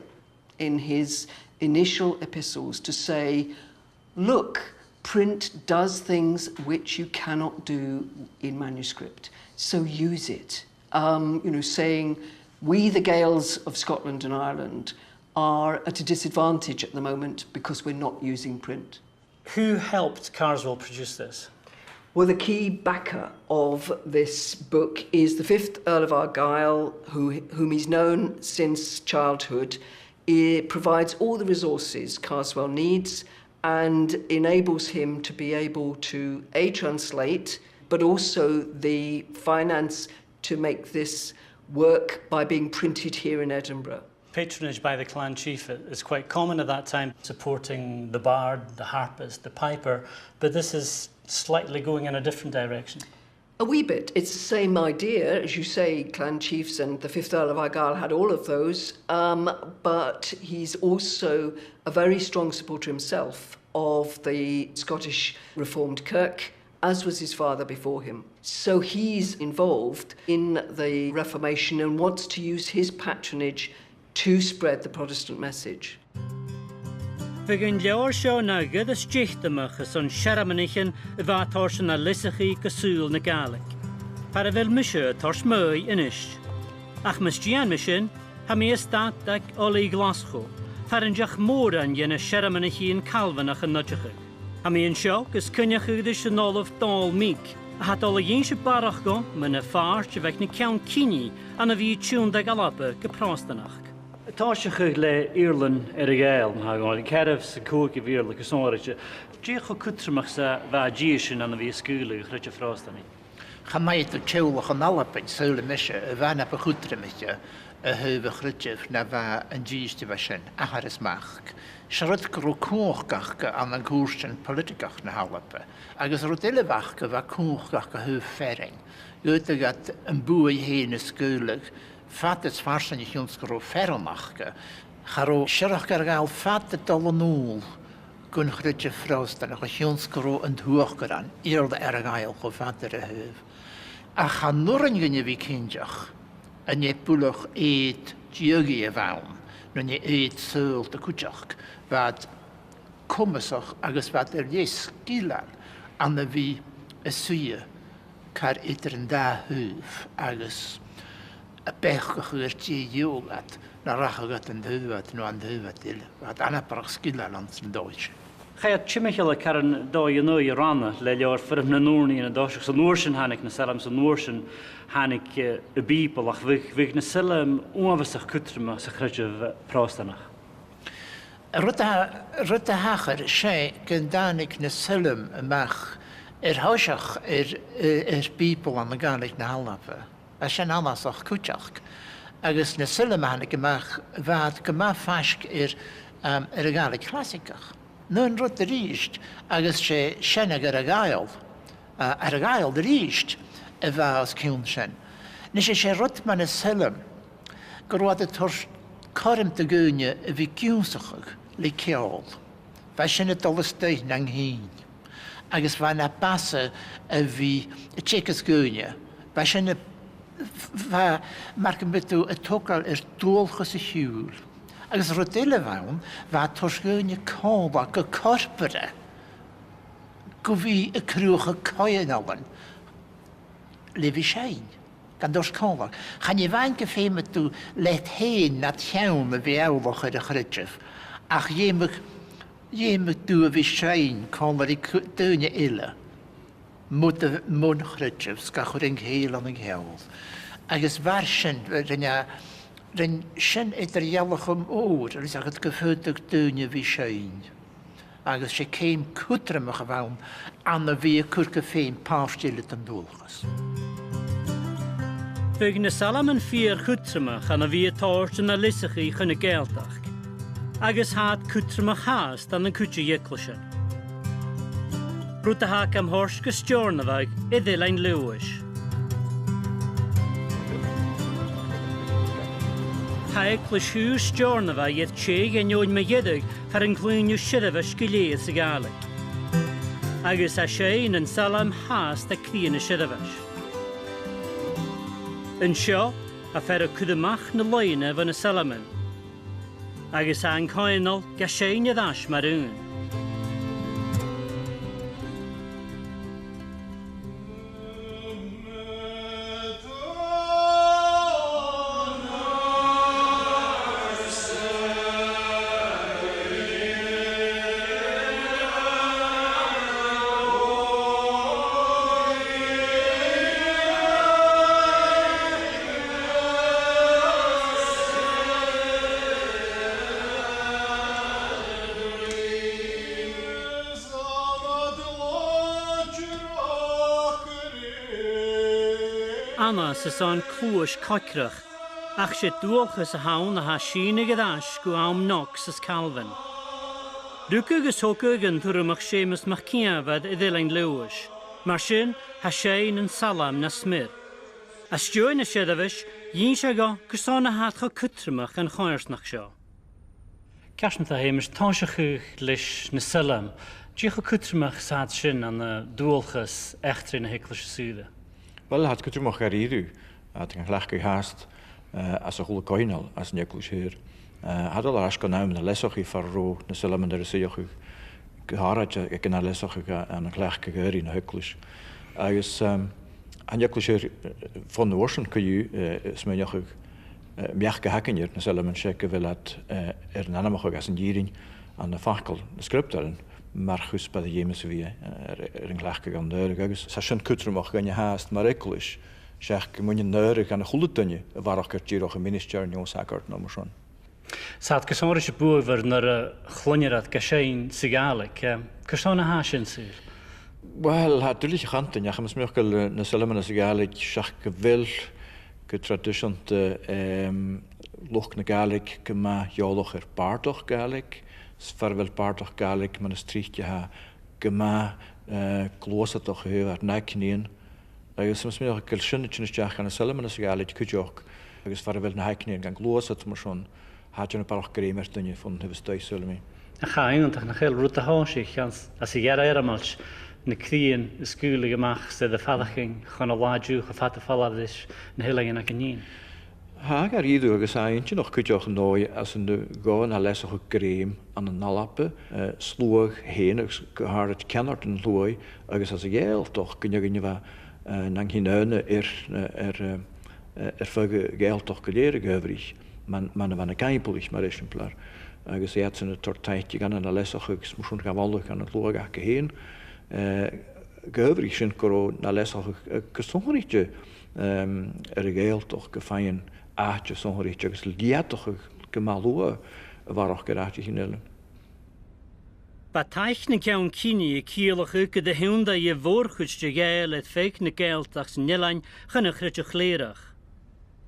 in his initial epistles to say, "Look, print does things which you cannot do in manuscript, so use it." Um, you know, saying, "We, the Gaels of Scotland and Ireland, are at a disadvantage at the moment because we're not using print." Who helped Carswell produce this? Well, the key backer of this book is the fifth Earl of Argyll, who, whom he's known since childhood. It provides all the resources Carswell needs and enables him to be able to, A, translate, but also the finance to make this work by being printed here in Edinburgh. Patronage by the clan chief is quite common at that time, supporting the bard, the harpist, the piper, but this is slightly going in a different direction. A wee bit. It's the same idea, as you say, clan chiefs, and the fifth Earl of Argyll had all of those, um, but he's also a very strong supporter himself of the Scottish Reformed Kirk, as was his father before him. So he's involved in the Reformation and wants to use his patronage to spread the Protestant message. Bhiodh an leabhar seo na ghuth as teicteamach airson searmonaichean a bha a' toirt an leasachaidh gu saoghal na Gàidhlig. Far a bheil mise a' toirt m' aghaidh a-nis. Ach mus dèan mi sin, tha mi a' stad aig Oilthigh Ghlaschu, far an deach mòran dhe na searmonaichean Calvinach an oideachadh. Tha mi an seo gus coinneachadh ris an Ollamh Dòmhnall Meek, a tha dol a dh'innse barrachd dhomh mu na pàirt a bh' aig na ceann-cinnidh ann a bhith a' tionndadh Alba gu Pròstanachd. A' tòiseachadh le Iarlann Earra-Ghàidheal, ma-thà, an ceathramh 's an còigeamh Iarla gu sònraichte. Dè cho cudromach 's a bha an dithis sin ann a bhith a' sgaoileadh a' chreideamh Phròstanaich? Chan fhaigheadh tu teaghlach ann an Alba, saoilidh mise, a bha na bu chudromaiche a thaobh a' chreidimh na bha an dithis a bha sin, athair is mac. 'S e rud gun robh cumhachd aca ann an cùrsaichean poilitigeach na h-Alba, agus rud eile a bh' aca, bha cumhachd aca a thaobh fearainn. Dh'fhaodadh iad am buaidh fhèin a sgaoileadh fad is farsaing a chionn 's gun robh fearann aca. Cha robh siorrachd Earra-Ghàidheal fada a' dol a-null gun chreideamh Phròstanach a chionn 's gun robh an t-uachdaran, Iarla Earra-Ghàidheal, cho fada air a thaobh. Ach chan urrainn dhuinne a bhith cinnteach an e buileach aoid dhiadhaidh a bh' ann, no an e aoid saoghalta cuideachd. Bha iad comasach agus bha iad air leth sgileil ann a bhith a' suidhe car eadar an dà thaobh agus a' beachdachadh air dè gheibheadh iad nan rachadh iad an taobh ud no an taobh ud eile. Bha iad anabarrach sgileil anns an dòigh sin. Chaidh iad timcheall air caran dòigh an aghaidh a' ranna le leabhar Foirm nan Ùrnaighean an toiseach, 's an uair sin thàinig na Sailm, 's an uair sin thàinig, eh, a' Bhìoball, ach bhiodh, bhiodh na Sailm uabhasach cudromach sa chreideamh, eh, Pròstanach. Rud a, rud a thachair, 's e gun tàinig na Sailm a-mach air thoiseach air, eh, air Bìoball ann an Gàidhlig na h-Alba. Bha sin annasach cuideachd. Agus na Sailm a thàinig a-mach, bha iad gu math faisg air, um, air a' Ghàidhlig chlasaigeach. An aon rud a-rithist, agus 's e seanfhathast Earra-Ghàidheal, uh, Earra-Ghàidheal a-rithist a bha os cionn sin. Nise, 's e rud mu na Sailm gun robh iad a' toirt cothrom do dhaoine a bhith ag ionnsachadh le ceòl. Bha sin a' dol a-staigh nan cinn. Agus bha e na b' fhasa a bhith a' teagasg dhaoine. Bha sin a, bha, mar gum biodh tu a' togail air dualchas a shiubhail. Agus rud eile a bh' ann, bha e a' toirt dhaoine còmhla gu corporra, gu bhith a' cruthachadh coitheanalan le bhith a' seinn. Gan toirt còmhla. Chan e a-mhàin gum feumadh tu leat fhèin nad cheann a bhith eòlach air a' chreideamh, ach dh'fheumadh, dh'fheumadh tu a bhith a' seinn còmhla ri cu-, daoine eile mun a, mun chreideamh, 's ga chur an cèill ann an ceòl. Agus mar sin, rinn e, rinn sin eadar-dhealachadh mòr, agus agad gu faodadh daoine a bhith a' seinn. Agus 's e ceum cudromach a bh' ann, ann a bhith a' cur gu feum pàirt eile den dualchas. Bhiodh na salmain fìor chudromach ann a bhith a' toirt na leasachaidh chun na Gàidhealtachd, agus tha iad cudromach fhathast ann an cuid de dh'eaglaisean. Rud a tha gam thoirt gu Steòrnabhagh air Eilean Leòdhais. Tha eaglais ùr Steòrnabhaigh air tè dhen fheadhainn mu dheireadh far an cluinn thu seirbheis gu lèir sa Ghàidhlig. Agus tha seinn an salm fhathast aig cridhe na seirbheis. An seo, tha fear a' cur a-mach na loidhne bho na salmain. Agus tha an coitheanal ga seinn air ais mar aon. Anns an cluais coigreach, ach 's e dualchas a th' ann a tha a' sìneadh air ais gu àm Knox is Calvin. Rugadh is thogadh an t-Urramach Seumas MacÌomhair air Eilean Leòdhais, mar sin tha seinn an salm na smior. Às dèidh na seirbheis, dh'inns e dhomh carson a tha iad cho cudromach dhan choimhearsnachd seo. Ceart ma-thà, Seumas, tòisichidh sinn leis na salmain. Dè cho cudromach 's a tha sin ann an dualchas eachdraidh na h-eaglaise saoire? Uill, tha iad cudromach dha-rìribh, tha iad gan cleachdadh fhathast, eh, anns a h-uile coitheanal anns an eaglais shaor. Eh, tha iad a' dol air ais gu àm na leasachaidh far an robh na salmain air an suidheachadh, gu h-àraid aig an àm na leasachaidh ann an cleachdadh adhraidh na h-eaglais. Agus, ehm, tha an eaglais shaor, eh, bhon uair sin co-dhiù, eh, a' smaoineachadh, eh, am beachd a th' againn air na salmain, 's e gu bheil iad, eh, air an ainmeachadh anns an fhìrinn ann am facal nan sgriobtairean mar chuspair a dh'fheumas a bhith, eh, air, air an cleachdadh ann an adhradh, agus 's e sin cudromach dhuinne fhathast mar eaglais, seach gum buin an adhradh dhan a h-uile duine a bharrachd air dìreach am ministear no an sagart no mar sin. 'S tha iad gu sònraichte buadhmhor nuair a chluinnear iad ga seinn sa Ghàidhlig. Em, carson a tha sin, saoil? Uill, tha e duilich a chantainn, ach tha mi a' smaoineachadh gu bheil, eh, na salmain sa Ghàidhlig, seach gu bheil gu traidiseanta, em, luchd na Gàidhlig gu math eòlach air bàrdachd Ghàidhlig, 's far a bheil bàrdachd Ghàidhlig mar as trice tha gu math, eh, gluasadach a thaobh ar n-aignean. Agus tha mi a' smaoineachadh gu bheil sin a' tighinn a-steach dha na salmain sa Ghàidhlig cuideachd, agus far a bheil na h-aignean gan gluasad mar sin, tha e a' dèanamh barrachd grèim air daoine bhon taobh a-staigh, saoilidh mi. Ach tha e iongantach, nach eil, rud a thòisich anns, anns a' ghearradh fhoirmeil, na cridhean a' sgaoileadh a-mach 's iad a' faireachdainn chun an latha an-diugh a' faighinn falbh ris na h-eileanan againn fhìn. Tha, dha-rìribh, agus tha e inntinneach cuideachd an dòigh anns an do ghabh na leasachadh grèim ann an Alba, eh, sluagh fhèin agus gu h-àraid ceannard an t-sluaigh agus anns a' Ghàidhealtachd gun deach daoine a bha, eh, nan cinneadh air, eh, air, eh, eh, air feadh a' Ghàidhealtachd gu lèir a dh'adhbhraicheadh, mar, mar a bha na Caimbeulaich, mar eisimpleir, agus iadsan a' toirt taic dhan na leasachadh agus mar sin ga mholadh dhan an t-sluagh aca fhèin. Eh, dh'adhbhraich sin gun robh na leasachadh, eh, gu sònraichte, ehm, air a' Ghàidhealtachd gum faigheadh e àite sònraichte agus lìonadh gu math luath a bharrachd air àiteachan eile. Bha taic nan ceann-cinnidh a' ciallachadh gun do thionndaidh a' mhòr-chuid de Ghàidheil air feadh na Gàidhealtachd san eilean chun a' chreideimh chlèireach.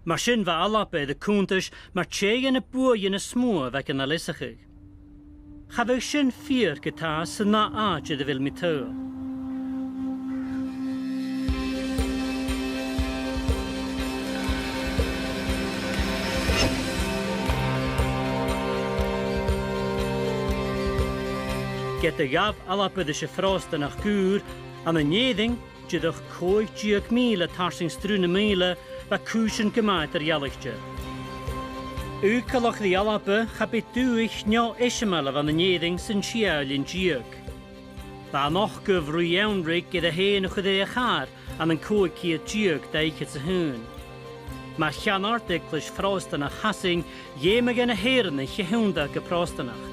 Mar sin bha Alba air a cunntais mar tè de na buaidhean as motha a bh' aig an leasachadh. Cha bhiodh sin fìor ge-tà san ath àite air a bheil mi a' tadhal. Ge Ged a ghabh Alba ris a' Phròstanachd Ùr, ann an Èirinn, dìreach còig deug mìle tarsainn Sruth na Maoile, bha cùisean gu math eadar-dhealaichte. Aon coltach ri Alba, cha b' e dùthaich no eisimeilean a bh' ann an Èirinn san t-siathamh linn deug. Bha an ochdamh Rìgh Eanraig air a shinn a chur air a' chàr ann an còig ceud deug dà fhichead 's a h-aon. Mar cheannard Eaglais Phròstanach Shasainn, dh'fheumadh e na h-Èireannaich a thionndadh gu Pròstanach.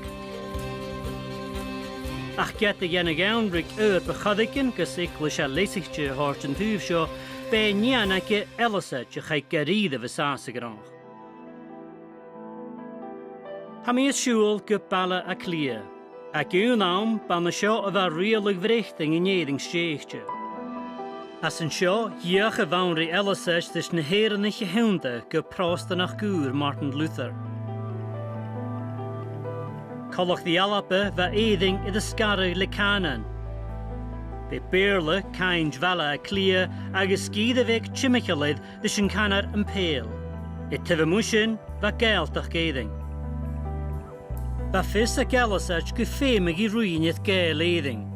Ach ged a dhèanadh Eanraig oidhirp a choreigin gus eaglais ath-leasaichte a thoirt an taobh seo, b' e nighean aige, Ealasaid, a chaidh gu rìribh an sàs a' ghnothach. Tha mi a' siubhal gu Baile Àtha Cliath. Aig aon àm, b' ann an seo a bha riaghladh Bhreatainn an Èirinn stèidhichte. Às an seo, dh'fheuch a' bhanrigh Ealasaid ris na h-Èireannaich a thionndadh gu Pròstanach Ùr Martin Luther. Coltach ri Alba, bha Èirinn air a sgaradh le cànain. B' e Beurla cainnt Bhaile Àtha Cliath agus sgìre bheag timcheall air ris an canar am Pale. Air taobh a-muigh sin, bha Gàidhealtachd Èirinn. Bha fios aig Ealasaid gum feumadh i ruighinn air Gàidheil Èirinn.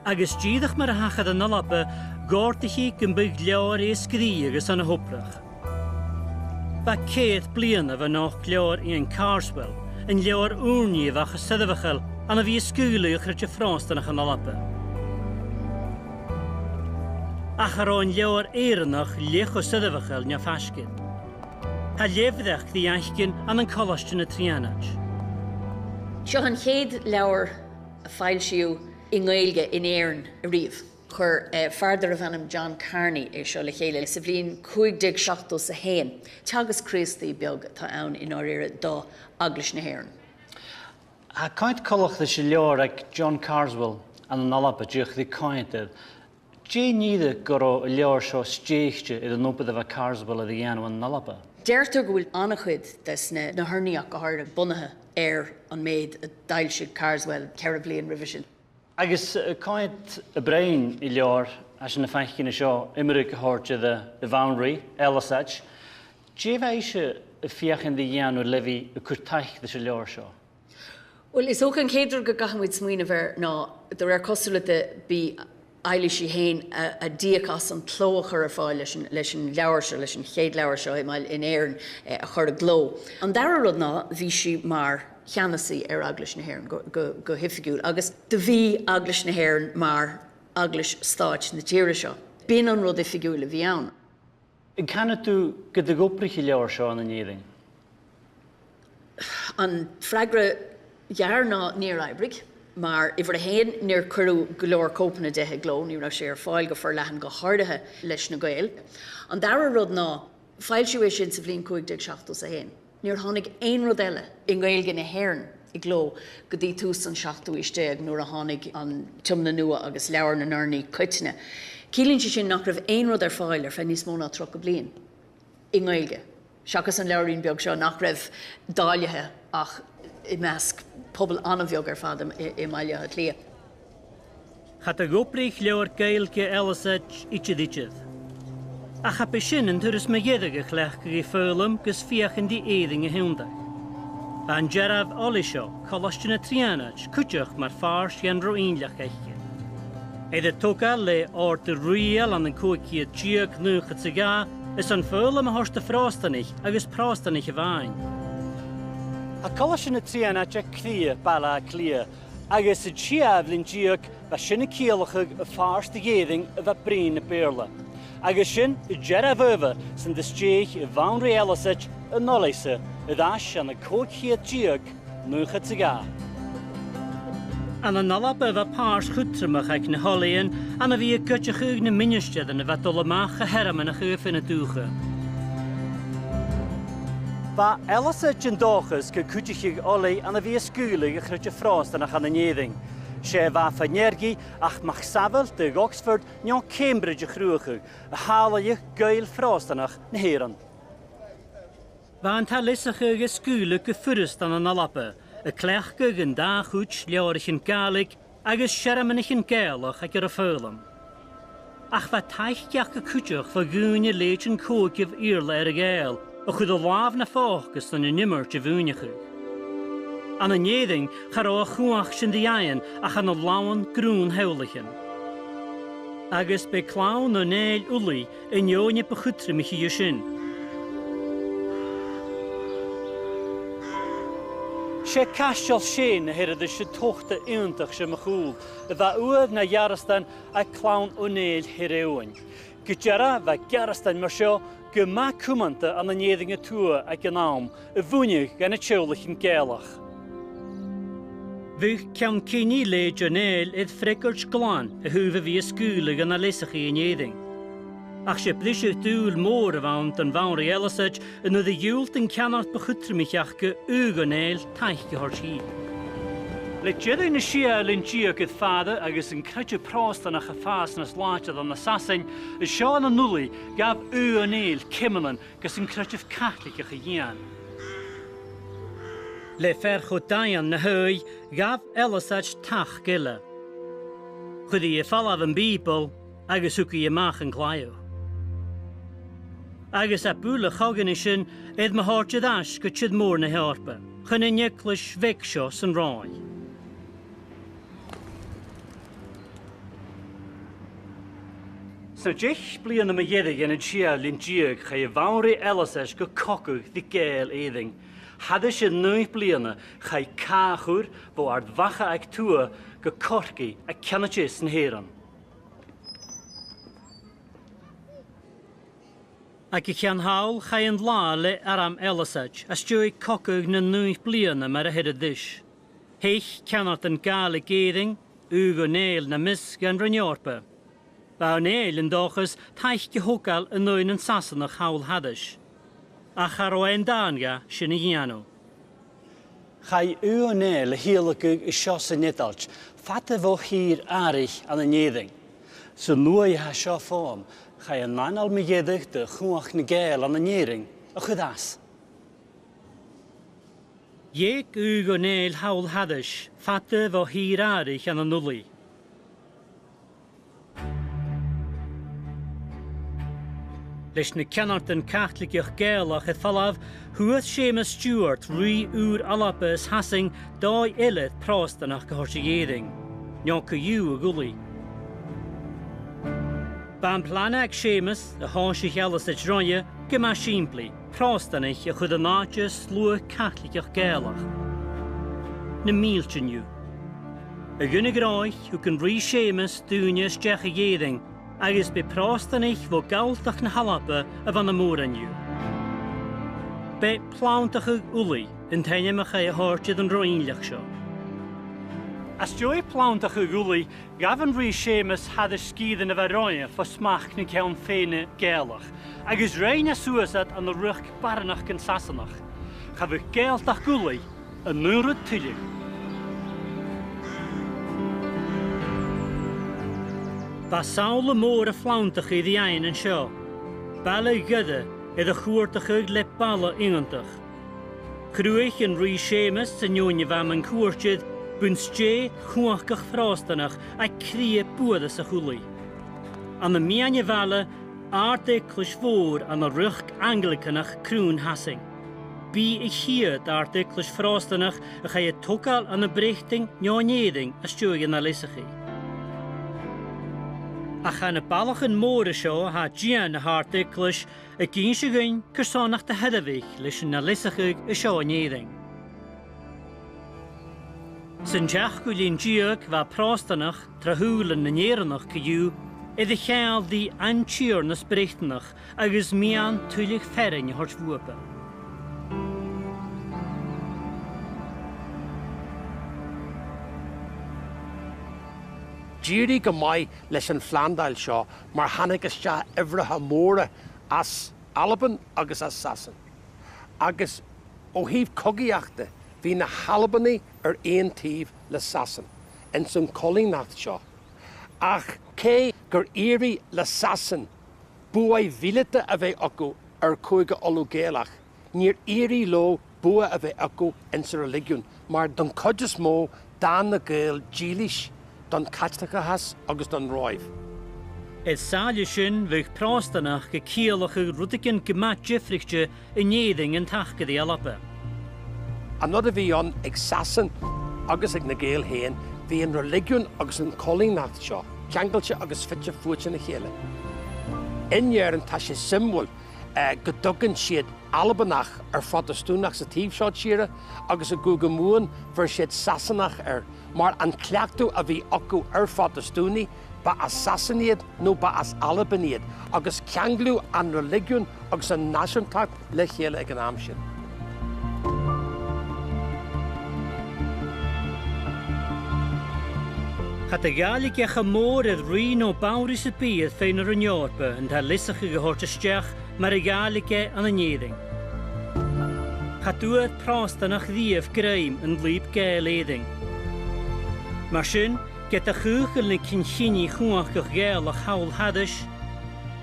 Agus dìreach mar a thachair an Alba, dh'òrdaich i gum biodh leabhar air a sgrìobhadh airson a thobrach. Bha ceithir bliadhna bhon nochd leabhar Iain Carswell, an leabhar ùrnaigh a bha cho soirbheachail ann a bhith a' sgaoileadh a' chreideamh Phròstanach ann an Alba. Ach an robh an leabhar Èireannach leth cho soirbheachail no faisg air? Tha lethbhreac ri fhaicinn ann an Colaiste na Trianaid. Seo an chéad leabhar a foilsíodh i nGaeilge in Éirinn a-riamh. Chuir, eh, fear darbh ainm John Carney é seo le chéile sa bhliadhna còig deug seachtó 's a haon. Teagasg Crìosdaidh beag atá ann i ndáiríre do Eaglais na hÉireann. Tha coimhead coltach leis an leabhar aig John Carswell ann an Alba, dìreach ri coimhead air. Dè an ìre gun robh an leabhar seo stèidhichte air an obair a bha Carswell air a dhèanamh ann an Alba? Deirtear go bhfuil an-chuid des na, na hurnaighean go háirithe bunaithe air an méid a d'fhoilsigh Carswell ceithre bliadhna roimhe sin. Agus, eh, coimhead a' bruidhinn air an leabhar, tha sinn a' faicinn an seo iomradh a thabhairt air a, a bhanrigh, Ealasaid. Dè bha ise a' feuchainn ri dhèanamh le bhith a' cur taic leis an leabhar seo? Uill, is dòcha an chéad rud gu gcaithfidh muid smaoineamh air ná, de réir cosúlacht, bidh Eilís i fhèin a, a' dìochuimhneachadh an clò a chur air fáil leis an, leis an leabhar seo, leis an chéad leabhar seo, i mBaile, in Éirinn, eh, a chur i gcló. An dara rud ná, bhí sí mar cheannasaí ar Eaglais na hÉireann go, go, go hoifigiúil, agus do bhí Eaglais na hÉireann mar eaglais stáit na tíre seo. B'in an rud oifigiúil a bhí ann. An canadh tu gun do dh'obraich an leabhar seo ann an Éirinn? An freagra gheàrr ná níor oibrigh, mar uimhir a haon, níor cuireadh go leor cóipeanna de i gcló, ní raibh sé ar fáil go forleathan, go háirithe leis na Gaeil. An dara rud ná, foilsíodh é sin sa bhliadhna còig deug seachtó 's a haon. Níor tháinig aon rud eile i nGaeilge na hÉireann i gcló go dtí tús an seachtú aois déag, nuair a tháinig an Tiomnadh Nua agus Leabhar nan Urnaigh Coitnne. Ciallaíonn sé sin nach raibh aon rud ar fáil ar feadh níos mó ná tríocha bliain i nGaeilge, seachas an leabhairín beag seo nach raibh dáilithe ach i measc pobal an-bheag ar fad i, i, i mBaile Átha Cliath. Cha do dh'obraich leabhar Gaeilge Ealasaid idir idir. Ach cha b' e sin an turas mu dheireadh a chleachd i foghlam gus feuchainn ri Èirinn a thionndadh. Bha an dearbh oilthigh seo, Colaiste na Trianaid, cuideachd mar phàirt dhen ro-innleachd aice. Air a togail le Òrd an Rìoghail ann an còig ceud deug naochad 's a dhà, airson foghlam a thoirt do Phròstanaich agus Pròstanaich a-mhàin. Tha Colaiste na Trianaid aig cridhe Baile Átha Cliath, agus an t-siathamh linn deug bha sin a' ciallachadh am pàirt de dh'Èirinn a bha a' bruidhinn na Beurla. Agus sin an dearbh adhbhar san do stèidhich a' bhanrigh Ealasaid an oilthigh-sa air ais ann an còig ceud deug naochad 's a dhà. Ann an Alba bha pàirt chudromach aig na h-oilthighean ann a bhith ag oideachadh na ministearan a bha a' dol a-mach a shearmonachadh a' fhine-dùthcha. Bha Ealasaid den dòchas gun cuidicheadh oilthigh ann a bhith a' sgaoileadh a' chreideimh Phròstanach ann an Èirinn. 'S e a bha fa-near dhi ach mac-samhail de dh'Oxford no Cambridge a chruthachadh, a thàladh Gaeil Phròstanach na h-Èireann. Bha an t-ath-leasachadh a' sgaoileadh gu furasta ann an Alba, a' cleachdadh an dà chuid leabhraichean Gàidhlig agus searmonaichean Gàidhealach aig an robh foghlam. Ach bha taic aca cuideachd bho dhaoine leithid an còigeamh Iarla Earra-Ghàidheal, a chuir a làmh na phòca san iomairtear a bhuineachadh. Ann an Èirinn, cha robh a' chumhachd sin ri fhaighinn ach ann an làmhan grunn theaghlaichean. Agus b' e Clann Ó Néill Ulaidh an fheadhainn bu chudromaiche dhiubh sin. 'S e Caisteal Seinn na Hearadh an tobhta iongantach seo mu chùl, a bha uair na ghearastan aig Clann Ó Néill Thir Eòin. Gu dearbh, bha gearastan mar seo gu math cumanta ann an Èirinn a Tuath aig an àm, a bhuineadh dha na teaghlaichean Gàidhealach. Bhiodh ceann-cinnidh leithid Ó Néill air freagairt ghlan a thaobh a bhith a' sgaoileadh ann an leasachaidh an Èirinn. Ach 's e briseadh-dùil mòr a bh' ann don Bhanrigh Ealasaid nuair a dhiùlt an ceannard bu chudromaiche aca, Ùgh Ó Néill, taic a thoirt dhi. Le deireadh na sia linn deug air fàire agus an creideamh Pròstanach a' fàs nas làidire ann an Sasainn, an seo ann an Ulaidh, ghabh Ùgh Ó Néill ceumannan gus an creideamh Caitligeach a dhìon. Le fear cho daingeann na h-aoigh, ghabh Ealasaid tac eile. Chuir i air falbh am Bìoball agus thug i a-mach an claidheamh. Agus à buil a' chogaidh an sin, air mo thoirt air ais gu tìr-mòr na h-Eòrpa, chun an eaglais bheag seo san Ròimh. Sna deich bliadhna mu dheireadh dhen t-sia linn deug, chaidh a' Bhanrigh Ealasaid gu cogadh ri Gàidheil Èirinn. Thairis air naoi bliadhna, chaidh càch ùr bho Àird Mhachair Tuath gu Corcaigh, a' ceann a deas na h-Èireann. Aig a' cheann thall, chaidh an là le arm Ealasaid, às dèidh cogadh nan naoi bliadhna mar a their iad ris. Theich ceannardan Gàidhlig Èirinn, Ùgh Ó Néill nam measg, dhan Roinn Eòrpa. Bha Ó Néill an dòchas taic a thogail an fheadhainn Shasannach thall thairis. Ach cha robh e an-dàn dha sin a dhèanamh. Chaidh Ùgh Ó Néill a thìodhlacadh an seo san Eadailt, fada bho thìr-àraich ann an Èirinn. San uair a tha seo fodham, chaidh an anail mu dheireadh do chumhachd nan Gàidheal ann an Èirinn a chur às. Dh'eug Ùgh Ó Néill thall thairis, fada bho thìr-àraich ann an Ulaidh. Leis na ceannardan Caitligeach Gàidhealach air falbh, fhuair Seumas Stiùbhart, rìgh ùr Alba is Shasainn, dòigh eile Pròstanachd a thoirt a dh'Èirinn, no co-dhiù a dh'Ulaidh. B' e am plana aig Seumas, a thòisich Ealasaid roimhe, gu math sìmplidh, Pròstanaich a chur an àite sluagh Caitligeach Gàidhealach. Na mìltean dhiubh. A dhuine ghnothach, thug an Rìgh Seumas daoine a-steach a dh'Èirinn, agus b' e Pròstanaich bho Ghalltachd na h-Alba a bha na mòran dhiubh. B' e Planntachadh Ulaidh an t-ainm a chaidh a thoirt air an roinn seo. Às dèidh Planntachadh Ulaidh, ghabh an Rìgh Seumas thairis sgìrean a bha roimhe fo smachd nan ceann-fèinne Gàidhealach, agus rinn e suas iad ann an riochd barranachd an Sasannach. Cha bhiodh Gàidhealtachd Ulaidh an aon rud tuilleadh. Bha samhla mòr a' Phlanntachadh ri fhaighinn an seo. Baile ghoirid air a chuardachadh le balla iongantach. Chruthaich an Rìgh Seumas, an fheadhainn a bha mun cuairt air, bun-stèidh chumhachdach Phròstanach aig cridhe buarasach Ulaidh. Ann am meadhan a' bhaile, àrd-eaglais mhòr ann an riochd Anglicanach crùn Shasainn. B' i a' chiad àrd-eaglais Phròstanach a chaidh a togail ann am Breatainn no an Èirinn às dèidh na leasachaidh. Ach tha na ballachan mòra seo a tha a' dìon na h-àrd-eaglais ag innse dhuinn carson nach do shoirbhich leis na leasaicheadh an seo an Èirinn. San t-seachdamh linn deug bha Pròstanachd, tro shùilean nan Èireannach co-dhiù, air a cheangal ri an Tighearnas Breatannach agus meadhan tuilleadh fearainn a thoirt bhuapa. Dìreach gu math leis an phlanntachadh seo, mar thàinig a-steach uimhreacha mòra às Alba agus às Sasainn. Agus o thaobh cogaidheachd, bha na h-Albannaich air aon taobh le Sasainn, anns a' choilíneachd seo. Ach cò gur iarraidh le Sasainn buaidh mhìleata a bhith aca air Cúige Uladh Gàidhealach, níor iarraidh leotha buaidh a bhith aca anns an reiligiún, mar don chuid as motha, dh'fhan na Gàidheil dìleas don Chaitligeachas agus don Ròimh. Air sàillibh sin, bhiodh Pròstanachd a' ciallachadh rudeigin gu math diofraichte an Èirinn an taca ri Alba. An rud a bh' ann aig Sasainn agus aig na Gàidheil fhèin, bha an reiligiùn agus an coilíneachd seo ceangailte agus fite fuaite ri chèile. An-dràsta tha e sìmplidh, eh, gun tugadh iad Albannach air Phrotastùnachd sa taobh seo tìre, agus an Cù Chùil Mhòr, bheir iad Sasannach air, mar an cleachdadh a bh' aca air Phrotastùnaigh, b' e às Sasainn iad no b' e às Alba iad, agus ceangail an reiligiùn agus an nàiseantachd le chèile aig an àm sin. Cha do dh'fhàillig e cho mòr air rìgh no banrigh sam bith air feadh na Roinn Eòrpa an t-àm leasachadh a thoirt a-steach mar a dh'fhàillig e ann an Èirinn. Cha d' fhuair Pròstanachd riamh grèim an lùib Gàidheil Èirinn. Mar sin, ged a chaochail na cinn-chinnidh chumhachdach Ghàidhealach thall thairis,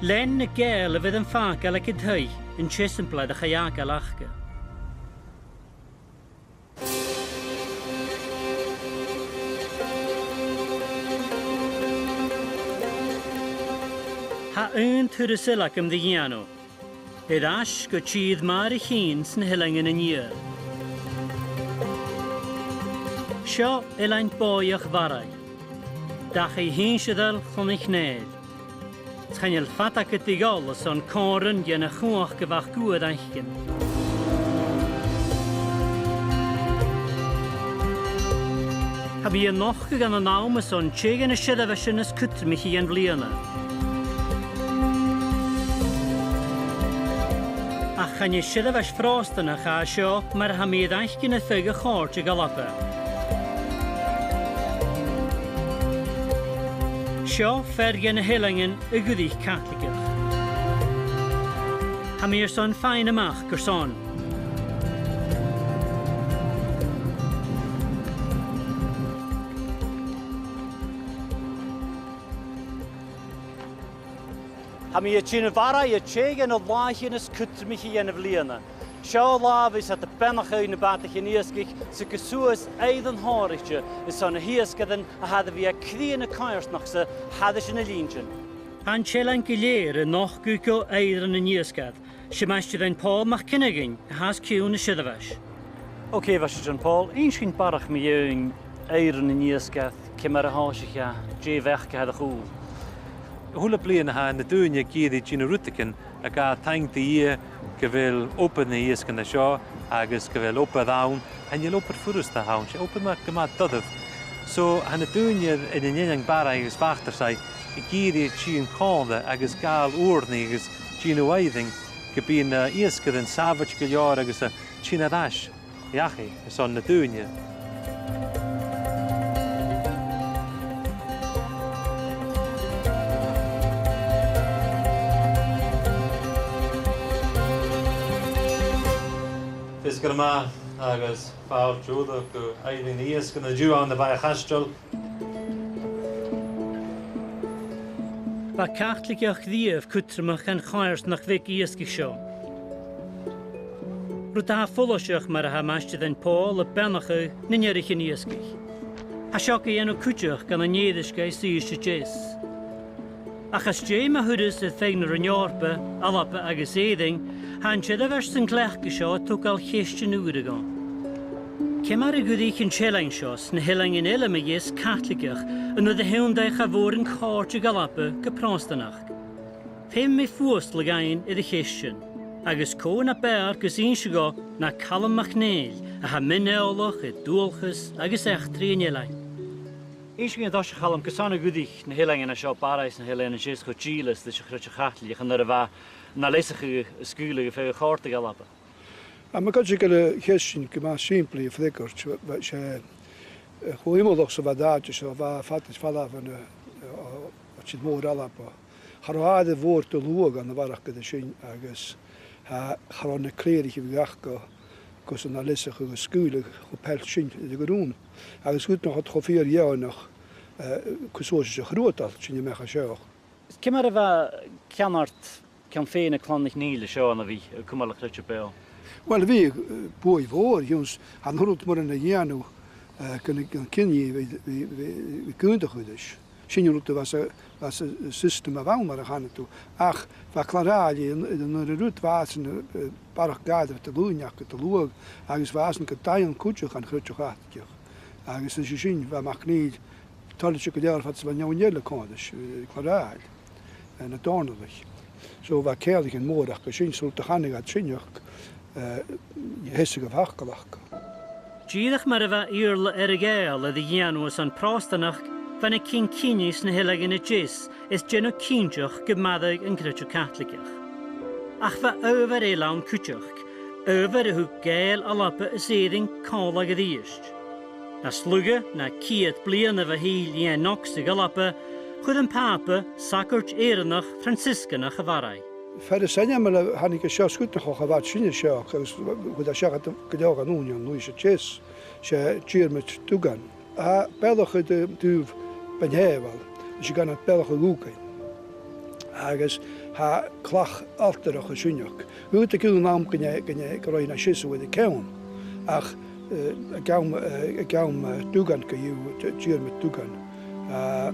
lean na Gàidheil a bh' air am fàgail aig an taigh an t-eisimpleir a chaidh fhàgail aca. Tha aon turas eile agam ri dhèanamh. Air ais gu tìr Mhàiri Chinn sna h-Eileanan an Iar. Seo Eilean Bòidheach Bharraigh. Dachaigh shinnsearail Chloinn Chinn Nèill. Chan eil fada agad ri dhol airson còmhradh dhen a' chumhachd a bh' aca uair fhaicinn. Tha mi a' nochdadh ann an àm airson tè dha na seirbheisean as cudromaiche dhen bhliadhna. Ach chan e seirbheis Phròstanach a tha seo mar a tha mi air fhaicinn air feadh a' chòrdaidh Alba. Seo fear dhe na h-eileanan a dh'fhuirich Caitligeach. Tha mi airson faighinn a-mach carson. Tha mi a' tighinn a Bharraigh air tè dhe na làithean as cudromaiche dhen bhliadhna. Seo an là a bhios iad a' beannachadh na bàtaichean iasgaich 's a' cur suas aifreann shònraichte airson na h-iasgairean a tha air a bhith aig cridhe na coimhearsnachd-sa thairis air na linntean. Tha an t-eilean gu lèir a' nochdadh gu aifreann an iasgair. 'S e Maighstir Iain Pòl MacFhionghain a tha os cionn na seirbheis. Ok, a Mhaighstir Iain Pòl, innis dhuinn barrachd mu dheidhinn aifreann an iasgair, ciamar a thòisich e, dè bh' aca air a chùl. A h-uile bliadhna tha na daoine ag iarraidh dèanamh rudeigin a ghabh taing do Dhia gu bheil obair na h-iasgair an seo agus gu bheil obair ann. Chan eil obair furasta ann, 's e obair math, gu math doirbh. So, tha na daoine air, air an Eilean Barraigh agus Bhatarsaigh ag iarraidh tighinn còmhla agus gabhail ùrnaigh agus dèanamh aifrinn gum bi na h-iasgairean sàbhailte gu leòr agus a' tighinn air ais dhachaigh airson na daoine. Feasgar math agus fàilte dhut gu Aifreann na h-Iasgair an-diugh ann am Beinn a' Chaisteil. Bha Caitligeach riamh cudromach dhan choimhearsnachd bheag iasgaich seo. Rud a tha follaiseach mar a tha Maighstir Iain Pòl a' beannachadh nan eathraichean iasgaich. Tha seo ga dhèanamh cuideachd ann an Èirisgeigh Uibhist a Deas. Ach às dèidh mo thuras air feadh na Roinn Eòrpa, Alba agus Èirinn, tha an t-seirbheis san cleachdadh seo a' togail cheistean ùra dhomh. Ciamar a dh'fhuirich an t-eilean seo 's na h-eileanan eile mu dheas Caitligeach an uair a thionndaidh cha mhòr an còrr de dh'Alba gu Pròstanachd? Feumaidh mi fuasgladh fhaighinn air a' cheist sin, agus cò na b' fheàrr gus innse dhomh na Calum MacNèill, a tha mion-eòlach air dualchas agus eachdraidh an eilein. Innis dhuinn an toiseach, a Chaluim, carson a dh'fhuirich na h-eileanan seo, Barraigh 's na h-Eileanan a Deas, cho dìleas ris a' Chreideamh Chaitligeach an uair a bha na leasachadh a' sgaoileadh air feadh a' chòrdaidh Alba? Tha mi a' creidsinn gu bheil a' cheist sin gu math sìmplidh a fhreagairt. Bha, 's e, eh, cho iomallach 's a bha an t-àite seo, bha e fada air falbh bho na, eh, o, o tìr-mòr Alba. Cha robh àireamh mhòr de shluagh ann a bharrachd air sin, agus cha, cha robh na clèirich a bh' aca gus an leasachadh a sgaoileadh cho pailt sin air a ghrunn. Agus gu dearbh cho fìor dheònach, eh, cur suas a' chruadal sin a-mach à seo. Ciamar a bha ceannard ceann-fhèin a' Chloinn MhicNèill an seo nuair a bha e a' cumail a' chreideimh beò? Uill, bha, eh, buaidh mhòr, dh'ionnsaigh, chan urrainn dhomh mòran a dhèanamh, eh, gun, gun cinneadh, bha, bha, bha, bha gunntadh cuideachd. Sin an rud a bha sa, bha sa system a bh' ann, mar a chanadh tu. Ach bha Clann Raghnaill an, an, an rud a bha san, eh, barrachd gàire do dhaoine aca, do shluagh, agus bha iadsan gu daingeann cuideachd an creideamh Chaitligeach. Agus 's e sin, bha MacNèill toilichte gu leòr fhad 's a bha an fheadhainn eile còmhla ris, eh, Clann Raghnaill, eh, na Dòmhnallaich. So bha ceanglaichean mòra aca sin, 's rud a chanadh iad sin, ach, eh, sheasadh am facal aca. Dìreach mar a bha Iarla Earra-Ghàidheal air a dhèanamh airson Pròstanachd, bha na cinn-cinnidh sna h-Eileanan a Deas air dèanamh cinnteach gum maireadh an creideamh Caitligeach. Ach bha adhbhar eile ann cuideachd, adhbhar a thug Gàidheil Alba is Èirinn còmhla a-rithist. Na bu lugha na ceud bliadhna bho thìr Iain Knox gu Alba, chuir am Pàpa sagart Èireannach Franciscanach a mharbhadh. Fear as ainmeile a thàinig an seo, sguir nach e a' bhad sin an seo, agus chuir e seachad gu leòr an ùine an Uibhist a Deas, 's e Diarmad Duggan. Tha bealach air an taobh beinn-shàbhail, is e gun an Bealach a' Ghùgainn. Agus tha clach altarach an sin aca. Dh'fhaodadh gun ann gun e, gun e, gun robh e na sheasamh air a ceann. Ach, eh, an ceann, eh, an ceann, eh, Duggan co-dhiù, Di-, Diarmad Duggan, eh,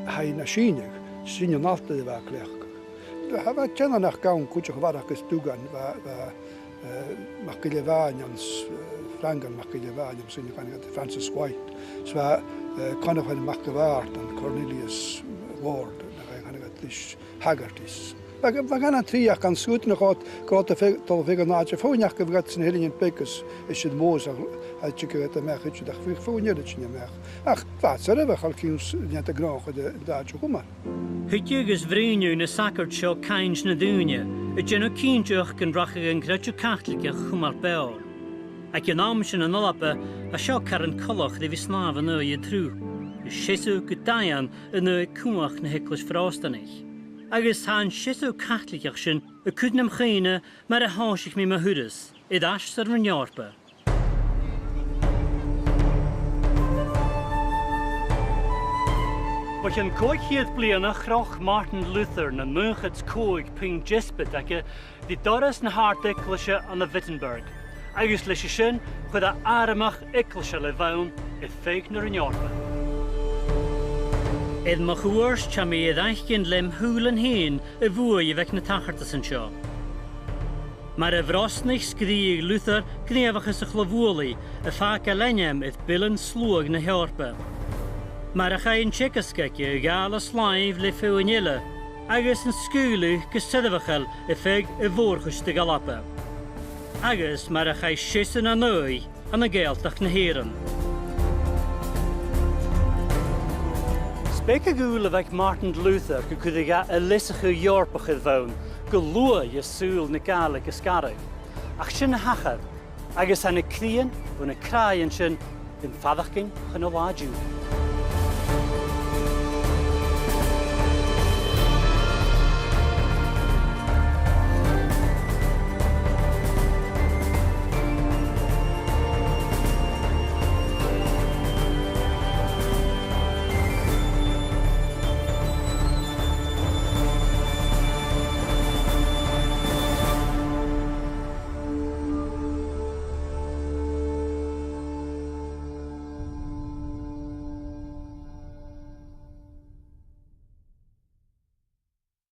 tha e na sìneadh, sin an altair a bha e a' cleachdadh. Tha, bha teannan aca ann cuideachd a bharrachd air Duggan, bha, bha, eh, MacGilleBhàin ann, eh, Frangan MacGilleBhàin, am sin a chanadh iad Francis White. 'S bha, eh, Conchubhar MacIlleBhàrd ann, Cornelius Ward, na chanadh iad ris Haggerty's. Bha, bha gun an trì aca ann, sguir nach eil, gu robh iad a' fe-, dol a bhith an àite fhèin aca, bha iad sna h-Eileanan Beaga is, is sna mòran, a, a thigeadh iad a-mach idir, ach bha feadhainn eile a' tighinn a-mach. Ach bha iad soirbheachail, cinnteach, nì iad a' gnothach an àite cho math. Thuit agus bhruidhneadh na sagairt seo cainnt nan daoine, a' dèanamh cinnteach gun rachadh an creideamh Caitligeach cho math 's a b' fheàrr. Aig an àm sin ann an Alba, bha seo caran coltach ri bhith a' snàmh an aghaidh an t-sruth, is seasamh gu daingeann an aghaidh cumhachd na h-Eaglais Phròstanaich. Agus tha an seasamh Caitligeach sin a' cur nam chuimhne mar a thòisich mi mo thuras, air ais sar Roinn Eòrpa. Bho chionn còig ceud bliadhna chroch Martin Luther na naochad 's còig puing deasbad aige ri doras na h-àrd-eaglaise ann an Wittenberg, agus leis a sin chuir e armachd eaglaiseach a bh' ann air feadh na Roinn Eòrpa. Air mo chuairt, tha mi air fhaicinn lem shùilean fhèin a' bhuaidh a bh' aig na tachartasan seo. Mar a bhrosnaich, sgrìobh Luther gnìomhachas a' chlobh-bhualaidh a' fàgail ainm air bilean sluagh na h-Eòrpa. Mar a chaidh an teagasg aige a ghabhail a slàimh le feadhainn eile, agus an sgaoileadh gu soirbheachail air feadh a' mhòr-chuid de dh'Alba. Agus mar a chaidh seasamh nan aghaidh ann an Gàidhealtachd na h-Èireann. 'S beag a dhùil a bh' aig Martin Luther gun cuireadh e an leasachadh Eòrpach air bhonn gu luath an sùil na Gàidhlig a sgaradh. Ach sin a thachair, agus tha na cridhean bho na craighean sin rim faireachdainn chun an là an-diugh.